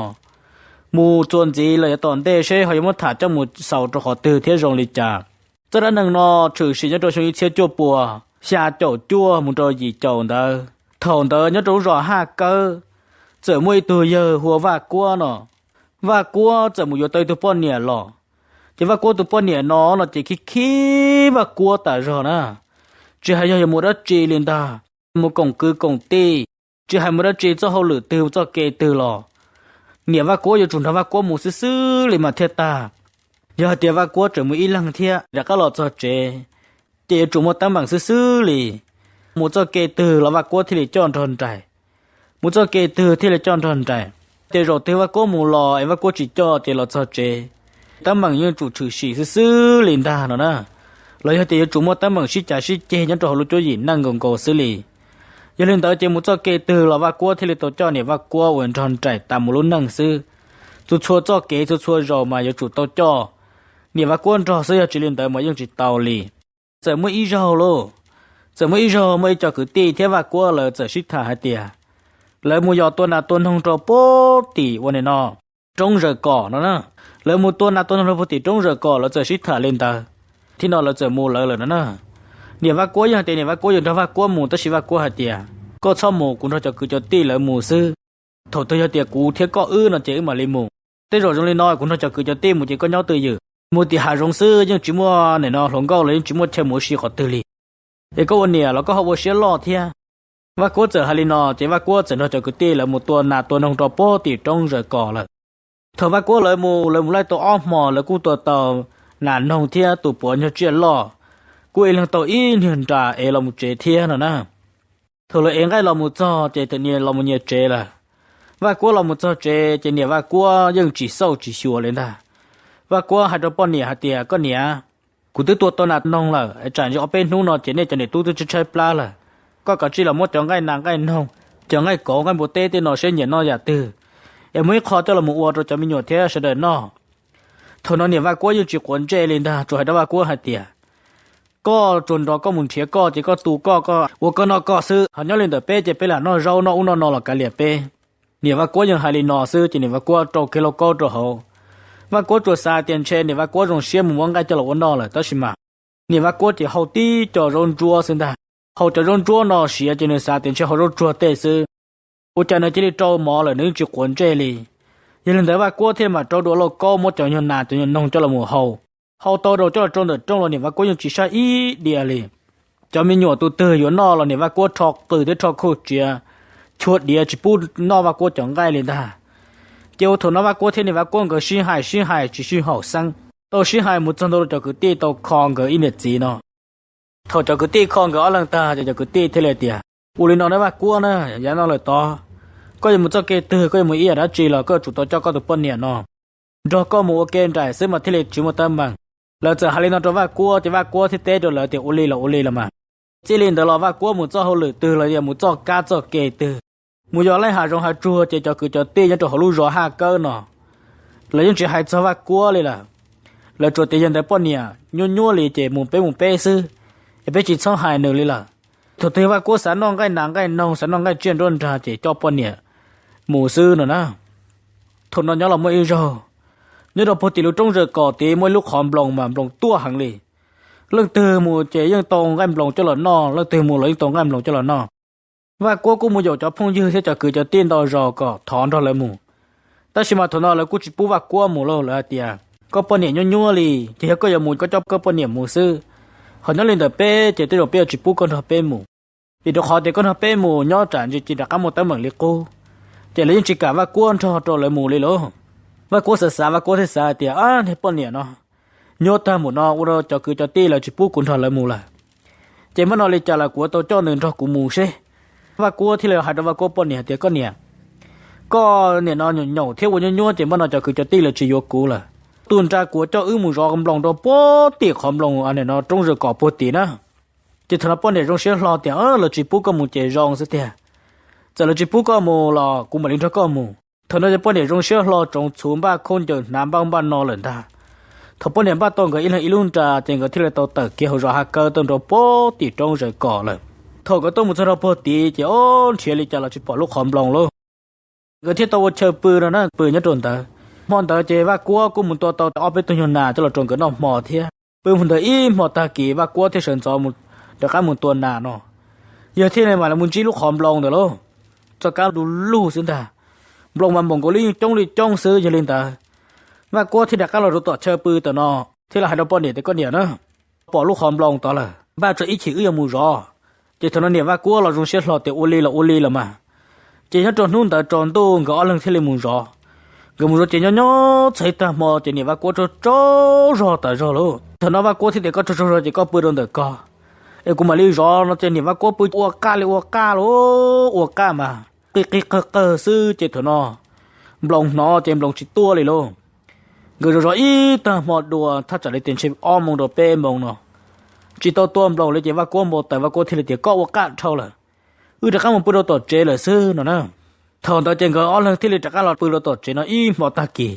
mus txuas ntxiv los yav tom ntej seb ho yuav muab tham coj mus xaus rau qhov twg thiab zoo li cas. Txoj dab neeg no tshwm sim nyob rau xyoo ib txhiab cuaj puas xya caum cuaj mus rau yim caum ntawd. Thaum ntawd nyob rau lub zos Haj Kawb txawm muaj ib tug yawg hu ua Vaj Kuab no. Vaj Kuab txawm mus yuav tau ib tug poj niam los. Ces Vaj Kuab tus poj niam no no ces khib khib Vaj Kuab tas zog na. Tsis hais yog yuav mus dab tsi li ntag, mus koom kwv koom tij, tsis hais mus dab tsi txoj hauj lwm twg txoj kev twg los niam Vaj Kuab yuav tsum nrog Vaj Kuab mus xwb xwb li mas thiaj tag. Yog hais tias Vaj Kuab tseem mus ib leeg thiab rov qab los txog tsev, ces yuav tsum muaj teeb meem xwb xwb li. Mus txoj kev twg los Vaj Kuab thiaj li coj nrog nraim, mus txoj kev twg thiaj li coj nrog nraim. Ces zaum twg Vaj Kuab mus los es Vaj Kuab tsis coj ces los txog tsev, teeb meem yeej tsum tshwm sim xwb xwb li ntag no na. Los yog tias yuav tsum muaj teeb meem sib cav sib ceg nyob rau hauv lub cuab yim neej nkaus nkaus xwb li. Yog li ntawd ces mus txoj kev twg los Vaj Kuab thiaj li tau coj niam Vaj Kuab uas nrog nraim tas mus lub neej xwb. Txhua txhua txoj kev txhua txhua zaus mas yuav tsum tau coj niam Vaj Kuab nrog xwb, yog tsis li ntawd mas yeej tsis tau li. Txawm muaj ib zaug lauj, txawm muaj ib zaug muaj ib co kwv tij thiab Vaj Kuab lawv txawm sib tham hais tias lawv mus yos tua nas tua noog rau puag tim ua nim no roob Zaws Kom no na. Lawv mus tua nas tua noog rau puag tim roob Zaws Kom, lawv txawm sib tham li ntawd. Thib no lawv txawm mus lawv lawm no na. Niam Vaj Kuab yeej hais tias niam Vaj Kuab yuav nrog Vaj Kuab mus, tab sis Vaj Kuab hais tias, Koj txhob mus, kuv nrog cov kwv cov tij lawv mus xwb. Thaum twg yog tias kuv thiab koj wb no ces wb mam li mus. Tej zaum zoo li no kuv nrog cov kwv cov tij mus ces koj nyob twj ywm. Mus tim hav zoov xwb yeej tsis muaj nim no hluas nkauj los yeej tsis muaj chaw mus ua si qhov twg li, es koj ua niam los koj ho ua siab loj thiab. Vaj Kuab txawm hais li no ces Vaj Kuab txawm nrog cov kwv tij lawv mus tua nas tua noog rau puag tim roob Zaws Kom lawm. Thaum Vaj Kuab lawv mus, lawv mus laij tau ob hmo lawv kuj tua tau nas noog thiab tus puav nyuag tsiaj loj, kuj ib leeg tau ib nyuag nra ev los mus tsev thiab no na. Thaum lawv ev nqaij los mus txog ces txawm nyias los mus nyias tsev lawm. Vaj Kuab los mus txog tsev ces niam Vaj Kuab yeej tsis xauj tsis xyuas li ntag. Vaj Kuab hais rau poj niam hais tias, Koj niam, kuv twb tua tau nas noog lawm, tsam ntsis ob peb hnub no ces nej cov niam tub twb tshaib tshaib plab lawm. Koj kav tsij los muab cov nqaij nas nqaij noog, cov nqaij kauv nqaij npua teb tej no seb nyiam noj yam twg, es muab ib qho coj los mus ua rau cov me nyuam thiab sawv daws noj. Thaum no niam Vaj Kuab yeej tsis quav ntsej li ntag, tsuas hais rau Vaj Kuab hais tias, Koj tsuas nrog koj mus nrhiav koj ces koj tu koj, koj ua koj noj koj xwb, ho nyob li ntawm peb ces peb lam noj zaub noj ub noj no los kav liam peb. Niam Vaj Kuab yeej hais li no xwb ces niam Vaj Kuab rau kiag lauj kaub rau hauv. Vaj Kuab tsuas xav tias ntshe niam Vaj Kuab zoo siab mus muab nqaij coj los ua noj lawm tab sis mas Niam Vaj Kuab ces hau tib co zaub ntsuab xwb ntag. Hau cov zaub ntsuab no siav ces nws xav tias ntshe hau zaub tsuag tej xwb. Ua cas nws cia li rau mov lawm nws yeej tsis quav ntsej li. Yog li ntawd Vaj Kuab thiaj mam rau dua lauj kaub muab cov nyuag nas cov nyuag noog coj los mus hau. Hau tau rau coj los rau ntawm rooj los niam Vaj Kuab yeej tsis saib ib diav li. Cov me nyuam tus twg yuav noj los niam Vaj Kuab rho qws thiab rho khauj tsiav, chua diav tsis pub noj Vaj Kuab cov nqaij li ntag. Ces ua thaum no Vaj Kuab thiab niam Vaj Kuab nkawd sib hais sib hais tsis sib haum xeeb, tau sib hais mus txog ntua rau cov kwv tij tau kho nkawd ib niam txiv no. Thaum cov kwv tij kho nkawd ob leeg tag ces cov kwv tij thiaj li tias, ua li no na Vaj Kuab na, yav no lawm tod, koj yuav mus txoj kev twg koj yuav mus ib yam dab tsi los koj yuav tsum tau coj koj tus poj niam no nrog koj mus ua ke nraim xwb mas thiaj li tsis muaj teeb meem. Lawv txawm hais li no rau Vaj Kuab ces Vaj Kuab thiaj teb rau lawv tias ua li los ua li los mas. Txij li ntawd los Vaj Kuab mus txoj hauj lwm twg los yog mus txoj kab txoj ke twg, mus yos leej hav zoov hav tsuag ces cov kwv cov tij nyob rau hauv lub zos Haj Kawb no lawv yeej tsis hais txog Vaj Kuab li lawm. Lawv tsuas tias yog ntawd poj niam nyuaj nyuaj li ces mus peb mus peb xwb, es peb tsis txhob hais nws li lawm. Thaum twg Vaj Kuab xav noj nqaij nas nqaij noog xav noj nqaij tsiaj nruab nrag ces coj poj niam mus xwb no na. Thaum no nyob los muaj ib zaug, nyob rau puag tim lub roob zaws kos tid muaj ib lub qhov nploos mas nploos tuaj heev li. Leej twg mus ces yeej tau nqaij nploos coj los noj, leej twg mus los yeej tau nqaij nploos coj los noj. Vaj Kuab kuj mus yaum cov phooj ywg thiab cov kwv cov tij ntau zos kom thov nrog lawv mus. Tab sis mas thaum no lawv kuj tsis pub Vaj Kuab mus lauj, lawv hais tias, koj poj niam nyuaj nyuaj li, ces yog koj yuav mus koj coj koj poj niam mus xwb. Ho nyob li ntawm peb ces tej zaum peb yuav tsis pub koj nrog peb mus, vim rau qhov tias koj nrog peb mus nyob tsam ntshe tsis rov qab muaj teeb meem li qub. Ces lawv yeej tsis kam Vaj Kuab nrog rau lawv mus li lauj. Vaj Kuab xav xav Vaj Kuab thiaj xav hais tias, ab, niag poj niam no nyuaj tag npaum no ua rau cov kwv cov tij lawv tsis pub kuv nrog lawv mus lawm. Ces muab no li cas los kuv yuav tau coj nws nrog kuv mus seb. Vaj Kuab thiaj li hais rau Vaj Kuab poj niam hais tias, koj niam, koj niam no nyaum nyaum thiab ua nyuaj nyuaj ces muab no cov kwv cov tij lawv tsis yuav kuv lawm. Tuaj nrog kuv coj wb mus zov nploos rau puag tim qhov nploos niam no roob zaws kos puag tim na. Ces thaum no poj niam zoo siab hlo tias, lawv tsis pub koj mus ces zoo xwb tiag. Txawm lawv tsis pub koj mus los kuv mam li nrog koj mus. Thaum no ces poj niam zoo siab hlo tsoov txhuv npaj khaub ncaws hnav npaj npaj no lawm ntag. Thaum poj niam npaj tau nkawd ib leeg ib lub nra ces nkawd thiaj li tau tawm kiag hauv zos Haj Kawb tuaj nrau puag tim roob zaws kos lawm. Thaum nkawd tuaj mus txog rau puag tid ces ob nrhiav li cas los tsis pom lub qhov nploos lauj. Nkawd thiaj tau ua chaw pw no na, pw nyob rau ntawd. Hmo ntawd ces Vaj Kuab kuj mus tua tau ob peb tug nyuag nas coj los rau nkawd noj hmo thiab. Pw mus ntawd ib hmo tag kis Vaj Kuab thiaj sawv ntxov rov qab mus tua nas no. Yawg thiaj li mam li mus ntsib lub qhov nploos ntawd lauj. Txoj kab du lug xwb ntag. Nploos mas npaum nkaus li yeej coob li coob xwb. Yog li ntawd Vaj Kuab thiaj rov qab los rau tom chaw pw tam no, thiaj li hais rau poj niam tias, koj niam na, pom lub qhov nploos tod lawm, npaj tso ib chim wb yuav mus zov. Ces thaum no niam Vaj Kuab los zoo siab hlo tias ua li los ua li los mas. Ces nyob rau hnub ntawd tsaus ntuj nkawd ob leeg thiaj li mus zov. Nkawd mus zov ces nyob nyob txog ib tag hmo ces niam Vaj Kuab tsaug tsaug zog tas zog lauj. Thaum no Vaj Kuab thiaj tias, koj tsaug tsaug zog ces koj pw rau ntawm ko, es kuv mam li zov no ces niam Vaj Kuab pw ua qaj li ua qaj lauj, ua qaj mas qig qig qawg qawg xwb ces thaum no nploos hnov ces nploos tsis tuaj li lauj. Nkawd zov zov ib tag hmo dua thaj tsam li tias ntshe ob moos rau peb moos no, tsis tau tua nploos li ces Vaj Kuab npau taws, Vaj Kuab thiaj li tias, koj ua qaj dhau lawm, wb rov qab mus pw rau tom tsev lawm xwb no na. Thaum ntawd ces nkawd ob leeg thiaj li rov qab los pw rau tom tsev no ib hmo tag kis.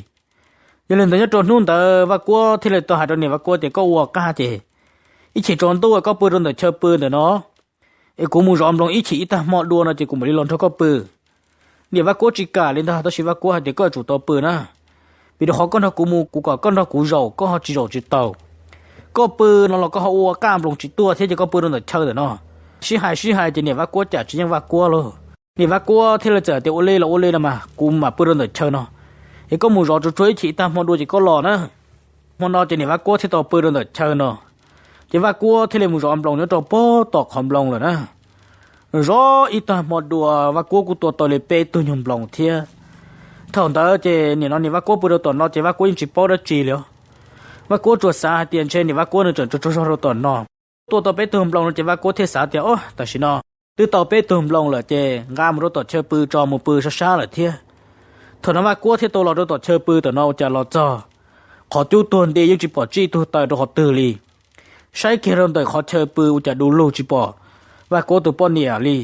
Yog li ntawd nyob rau hnub ntawd Vaj Kuab thiaj li tau hais rau niam Vaj Kuab tias, koj ua qaj ces ib chim tsaus ntuj koj pw rau ntawm chaw pw ntawm no, es kuv mus zov nploos ib chim ib tag hmo dua no ces kuv mam li los nrog koj pw. Niam Vaj Kuab tsis kam li ntag, tab sis Vaj Kuab hais tias, koj yuav tsum tau pw na, vim rau qhov koj nrog kuv mus kuv kom koj nrog kuv zaum koj ho tsis zaum tsis tau. Koj pw no los koj ho ua qaj nploos tsis tuaj thiab ces koj pw rau ntawm chaw ntawm no. Sib hais sib hais ces niam Vaj Kuab cam tsis yeej Vaj Kuab lauj. Niam Vaj Kuab thiaj li txawm tias, ua li los ua li no mas kuv mam pw rau ntawm chaw no, es koj mus zov tsuag tsuag ib chim ib tag hmo dua ces koj los na. Hmo no ces niam Vaj Kuab thiaj tau pw rau ntawm chaw no. Ces Vaj Kuab thiaj li mus zov nploos nyob rau puag tom qhov nploos lawm na. Zov ib tag hmo dua Vaj Kuab kuj tua tau li peb tug nyuag nploos thiab. Thaum ntawd ces nim no niam Vaj Kuab pw rau tom no ces Vaj Kuab yeej tsis paub dab tsi li os. Vaj Kuab tsuas xav hais tias ntshe niam Vaj Kuab nws tseem tsaug tsaug zog rau tom no. Tua tau peb tug nploos no ces Vaj Kuab thiaj xav tias, o, tam sim no twb tau peb tug nploos lawm ces nqa mus rau tom chaw pw tso, mus pw sab sab lawm thiab. Thaum no Vaj Kuab thiaj tau los rau tom chaw pw tom no ua cas los txog qhov cub tuag nti yeej tsis pom tsib tug taws rau qhov twg li. Saib kiag rau ntawm qhov chaw pw ua cas du lug tsis pom Vaj Kuab tus poj niam li.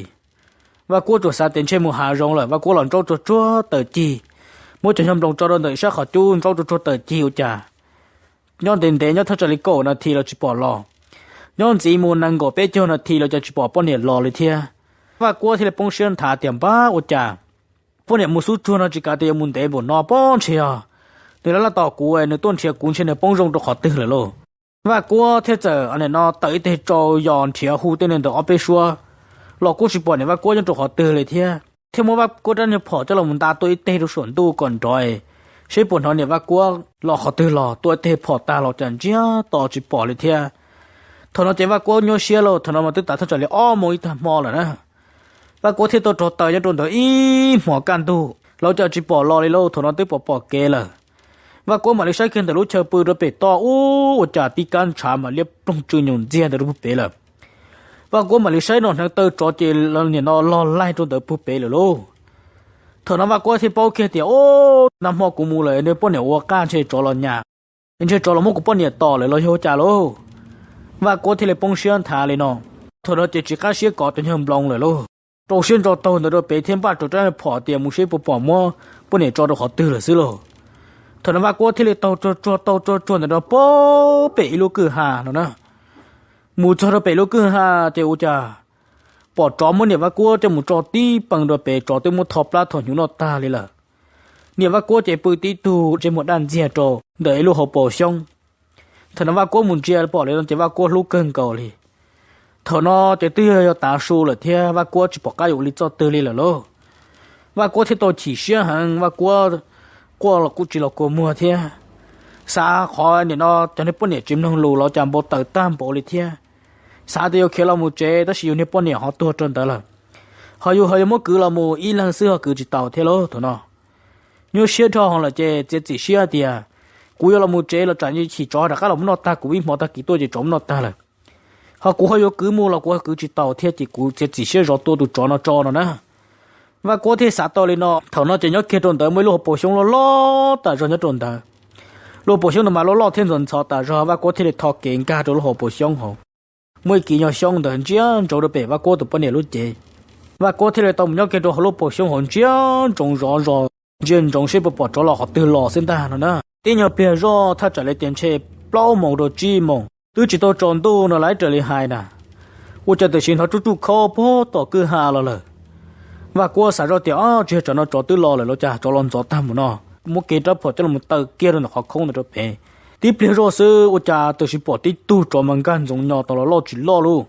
Vaj Kuab tsuas xav tias ntshe mus hav zoov lawm, Vaj Kuab los nraub tsuag tsuag taws cig, muab cov nyuag nploos tso rau ntawm sab qhov cub nraub tsuag tsuag taws cig ua cas nyob ntev ntev nyob thaj tsam li kaum nas this los tsis pom los. Nyob ntxiv mus nees nkaum peb caug nas this los cas tsis pom poj niam los li thiab. Vaj Kuab thiaj li poob siab nthav tias npab ua cas poj niam mus xub tsuag no tsis kav tias yuav mus ntev npaum no pob ntshe os. Nws laj laj tos kuv, nws tuaj nrhiav kuv ntshe nws poob zoo rau qhov twg lawm lauj. Vaj Kuab thiaj txawm nim no tawm ib teg tsau yos nrhiav hu tej neeg ntawd ob peb suab los kuj tsis pom niam Vaj Kuab nyob rau qhov twg li thiab. Thiaj muab Vaj Kuab rab niag phom coj los nta tuaj ib teg rau saum ntuj kom nrov, seb puas hnov niam Vaj Kuab los qhov twg los. Tua ib teg phom tag los cas ntsiag to tsis pom li thiab. Thaum no ces Vaj Kuab nyuaj siab lauj, thaum no mas twb tav thaj tsam li ob moos ib tag hmo lawm na. Vaj Kuab thiaj tau rov taws nyob rau ntawd ib hmos kaj ntug los cas tsis pom los li lauj, thaum no twb pom pom kev lawm. Vaj Kuab mam li saib kiag ntawm lub chaw pw rau pem toj ub, ua cas tib kab ntshav mas liab ploog tsw nyoos ntxiag ntawd rau puag pem lawm. Vaj Kuab mam li saib no hneev taw tsov ces nim no log laig rau ntawd puag pem lawm lauj. Thaum no Vaj Kuab thiaj paub kiag tias, Ub, nag hmo kuv mus lawm nws poj niam ua qaj ntshe tsov los nyas, ntshe tsov los muab kuv poj niam tom lawm los yog cas lauj. Vaj Kuab thiaj li poob siab nthav li no. Thaum no ces tsis qab siab kov cov nyuag nploos lawm lauj. Rau siab ntso taug ntawd rau pem thiab npaj rau rab phom tias mus seb puas pom muab poj niam tso rau qhov twg lawm xwb lauj. Thaum no Vaj Kuab thiaj li taug tsuag tsuag taug tsuag tsuag ntawd rau puag pem ib lub kwj ha no na. Mus txog rau pem lub kwj ha ces ua cas pom tsov muab niam Vaj Kuab coj mus tso tib pees rau pem, tsov twb muab tho plab tho hnyuv noj tag li lawm. Niam Vaj Kuab ces pw tib tug ntsej muag daj ntxiag rau ntawm ib lub hauv paus xyoob. Thaum no Vaj Kuab mus ntsia pom li no ces Vaj Kuab hlub kawg nkaus li. Thaum no ces twb yog yog tav su lawm thiab Vaj Kuab tsis pom qab yuav ua li txoj twg li lawm lauj. Vaj Kuab thiaj tau chim siab heev, Vaj Kuab quaj los kuj tsis los kua muag thiab. Xav qhov nim no cov niag poj niam tsis mloog lus los cas npau taws tag npaum li thiab. Xav tias yuav khiav los mus tsev tab sis yus niag poj niam ho tuag rau ntawd lawm. Ho yus ho yuav muab kwv los mus ib leeg xwb ho kwv tsis tau thiab lauj. Thaum no nyuaj siab dhau lawm ces txiav txim siab tias kuv yuav los mus tsev los tsam chim tsov rov qab los muab noj tag, kuv ib hmo tag kis tuaj ces tsov muab noj tag lawm. Ho kuv ho yuav kwv mus los kuv kwv tsis tau thiab ces kuv txiav txim siab zov tua tus tsov no tso no na. Vaj Kuab thiaj xav tau li no. Thaum no ces nyob kiag rau ntawd muaj ib lub hauv paus xyoob loj loj tas zog nyob rau ntawd. Lub hauv paus xyoob ntawd mas loj loj thiab ntxhov ntxhov tas zog, Vaj Kuab thiaj li tho kev nkag rau lub hauv paus xyoob hauv. Muaj ib kis nyuag xyoob ntawd ntsia ntsoov rau pem Vaj Kuab tus poj niam lub cev. Vaj Kuab thiaj li tau mus nyob kiag rau hauv lub paus xyoob hauv ntsia ntsoov zov zos, ntsia ntsoov seb puas pom tsov los qhov twg los xwb ntag no na. Tib nyuag pliag zoj thaj tsam li tias ntshe plaub moos rau tsib moos twb tsis tau tsaus ntuj no lawv raws li hais na, ua cas tam sim hnov tsuj tsuj khaub puag tom kwj ha los lawm. Vaj Kuab xav zoj tias, Ob, tsis yog tsam no tsov twb los lawm los cas tsov los ntxov tag mus no. Muab kiag rab phom coj los taw kiag rau ntawm qhov khoob ntawd rau pem. Tib pliag zoj xwb ua cas tam sim pom tib tug tsov mas nkag ntxoov nyo tod los loj tsis loj lauj.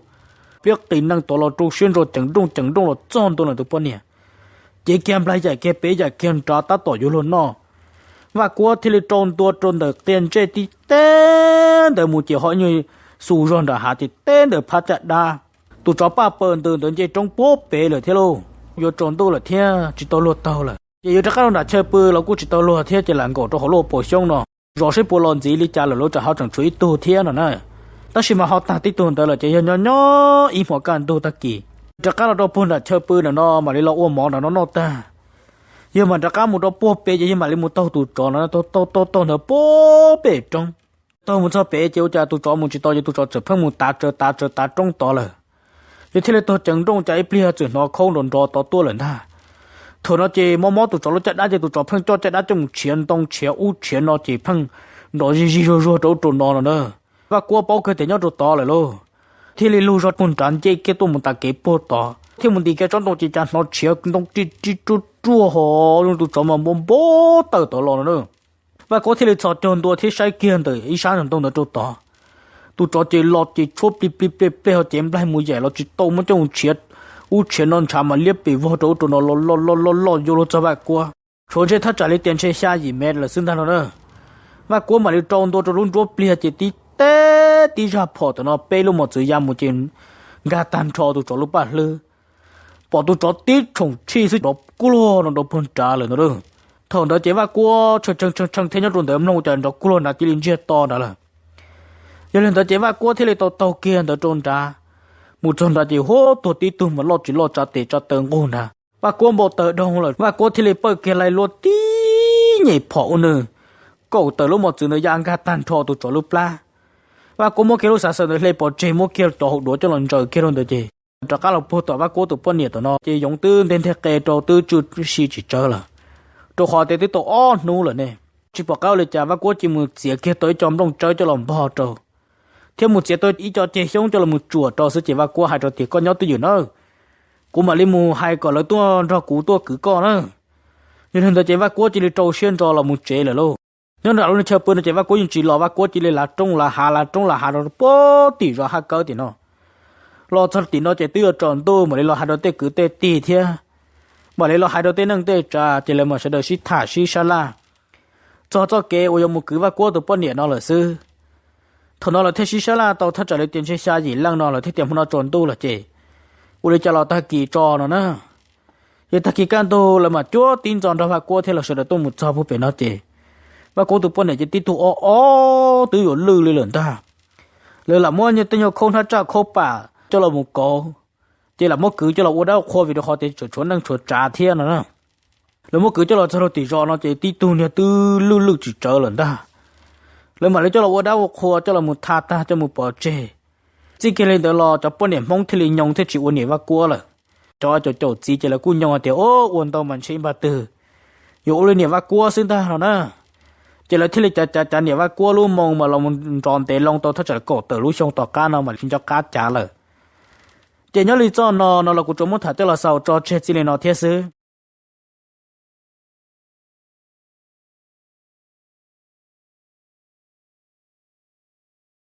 Pliab qis nees tod los rau siab ntso ceev nrooj ceev nrooj los txog ntua ntawm tus poj niam. Cev kiag nplaig yaim kiag pem yaim kiag nrad tab tom yuav luag noj. Vaj Kuab thiaj li rau ntua rau ntawm qia ntsej tib teb ntawd mus ces ho ib nyuag xu zog nram hav ces teb ntawm phab caj dab. Tus tsov paj paws ntws ntawd nce roob puag pem lawm thiab lauj. Yuav tsaus ntuj lawm thiab tsis tau luag taug lawm ces yuav rov qab rau nram chaw pw los kuj tsis tau luag thiab ces lam nkaum rau hauv lub paus xyoob no zov seb puas los ntxiv li cas lawm lauj, tsam ho tseem tshuav ib tug thiab no na. Tab sis mas ho tag tib tug ntawd lawm ces yog nyob nyob ib hmos kaj ntug tag kis rov qab los rau puag nram chaw pw ntawm no mam li los ua mov nram no noj tag. Yog mam rov qab mus rau puag pem ces yog mam li mus taug tus tsov no taug taug taug ntawd puag pem roob. Taug mus txog pem ces ua cas tus tsov mus tsis tau ces tus tsov txawm pheej mus tav tsawv tav tsawv tav roob tod lawm. Yog thiaj li taug ceev nrooj cas ib pliag txawm hnov khaub nrov nrov tod tuaj lawm ntag. Thaum no ces mob mob tus tsov lub caj dab ces tus tsov pheej coj caj dab coj mus tshiav ntoo tshiav ub tshiav no ces pheej nrov zig zig zuag zuag rau ub rau no no na. Vaj Kuab paub kiag tias nyob rau tod lawm lauj, thiaj li lug zog puag nrad nce kiag tuaj mus tas kev puag tod thiab mus ntim kiag tsob ntoo ces cas hnov tshiav ntoo rij rij ruaj ruaj ho zoo tus tsov mas npau npau taws tod los no na. Vaj Kuab thiaj li txhos caug ntua thiab saib kiag ntawm ib sab ntoo ntawd rau tod. Tus tsov ces los ces tshuab plig plig plej plej ho cev nplaig mus yaim los tsis tau, muab coj mus tshiav ub tshiav no ntshav mas liab pes vog rau ub rau no los los los los yuav luag txog Vaj Kuab. Tshuav ntshe thaj tsam li tias ntshe xya yim mev lawm xwb ntag no na. Vaj Kuab mam li rau ntua rau lub nruab pliag ces tib teb tib zaj phom tam no peb lub mos txwv ya mus ces nkag tag nrho tus tsov lub paj hlwb. Pom tus tsov tib tshoom tshij xwb nrov kuj luag no rau puag nrad lawm ntag. Thaum ntawd ces Vaj Kuab tshee tshee tshee thiab nyob rau ntawd mloog cas nrov kuj luag nrad cia li ntsiag to nrad lawm. Yog li ntawd ces Vaj Kuab thiaj li tau taug kiag ntawd rau nrad. Mus txog nrad ces huab tuag tib tug mas loj tsis loj tsa tes tsa taw nqug nrad. Vaj Kuab npau taws dhau lawm, Vaj Kuab thiaj li pawj kiag lais luaj tib nyem phom ua nws kaum tawm lub mos txwv ntawd ya nkag tag nrho tus tsov lub plab. Vaj Kuab muab kiag lub xav xaws ntawd hle pov tseg, muab kiag cov hauv duav coj los ntsaws kiag rau ntawd ces rov qab los puag tom Vaj Kuab tus poj niam tom no ces yoov twb nteg nteg qe rau twb tsw si tsis tsawg lawm, rau qhov tias twb tau ob hnub lawm ne. Tsis pom qab ua li cas Vaj Kuab cia mus txiav kiag tau ib co nplooj tsawb coj los npog rau, thiab mus txiav tau ib co ceg xyoob coj los mus tsuam rau xwb ces Vaj Kuab hais rau tias, Koj nyob twj ywm nawb, kuv mam li mus hais kom lawv tuaj nrog kuv tuaj kwv koj na. Yog li ntawd ces Vaj Kuab cia li rau siab ntso los mus tsev lawm lauj. Nyob nram lub chaw pw no ces Vaj Kuab yeej tsis los, Vaj Kuab cia li lav roob lav hav lav roob lav hav rau puag tim zos Haj Kawb tim no. Los txog tim no ces twb yuav tsaus ntuj, mam li los hais rau tej kwv tej tij thiab, mam li los hais rau tej neej tej tsav, ces lawv mam sawv daws sib tham sib sab laj txog txoj kev uas yuav mus kwv Vaj Kuab tus poj niam no lawm xwb. Thaum no lawv thiaj sib sab laj tau thaj tsam li tias ntshe xya yim leej no lawm thiab, tias hmo no tsaus ntuj lawm ces ua li cas los tag kis tso no na. Yog tag kis kaj ntug lawv mam cuab tib ntxo nrog Vaj Kuab thiab los sawv daws tuaj mus txog puag pem no ces Vaj Kuab tus poj niam ces tib tug ob ob twb yuav lwj li lawm ntag. Lawv lam muab tej nyuag khaub hnab tsaj khaub pam coj los mus kauv, ces lam muab kwv coj los ua dab ua qhua vim rau qhov tias tseem tshuav neej tshuav tsav thiab no na. Lawv muab kwv coj los txog rau tim zos no ces tib tug niag twb lwj lwj tsis tsawv lawm ntag. Lawv mam li coj los ua dab ua qhua coj los mus tha tag coj mus pov tseg. Txij kiag li ntawd los cov poj niam Hmoob thiaj li nyoo thiaj tsis ua niam Vaj Kuab lawm. Cov caum caum txiv ces lawv kuj nyoo hais tias, o, ua ntau mas ntshe ib npaj twg yuav ua li niam Vaj Kuab xwb ntag no na. Ces lawv thiaj li cav cav cav niam Vaj Kuab lub moo mas los nrov ntev loo tau thaj tsam kaum tawm lub xyoo tom qab no mam li tsis nco qab cav lawm. Ces nyob li txoj no no los kuv tsuas muab tham coj los xaus tso tseg txij li no thiab xwb.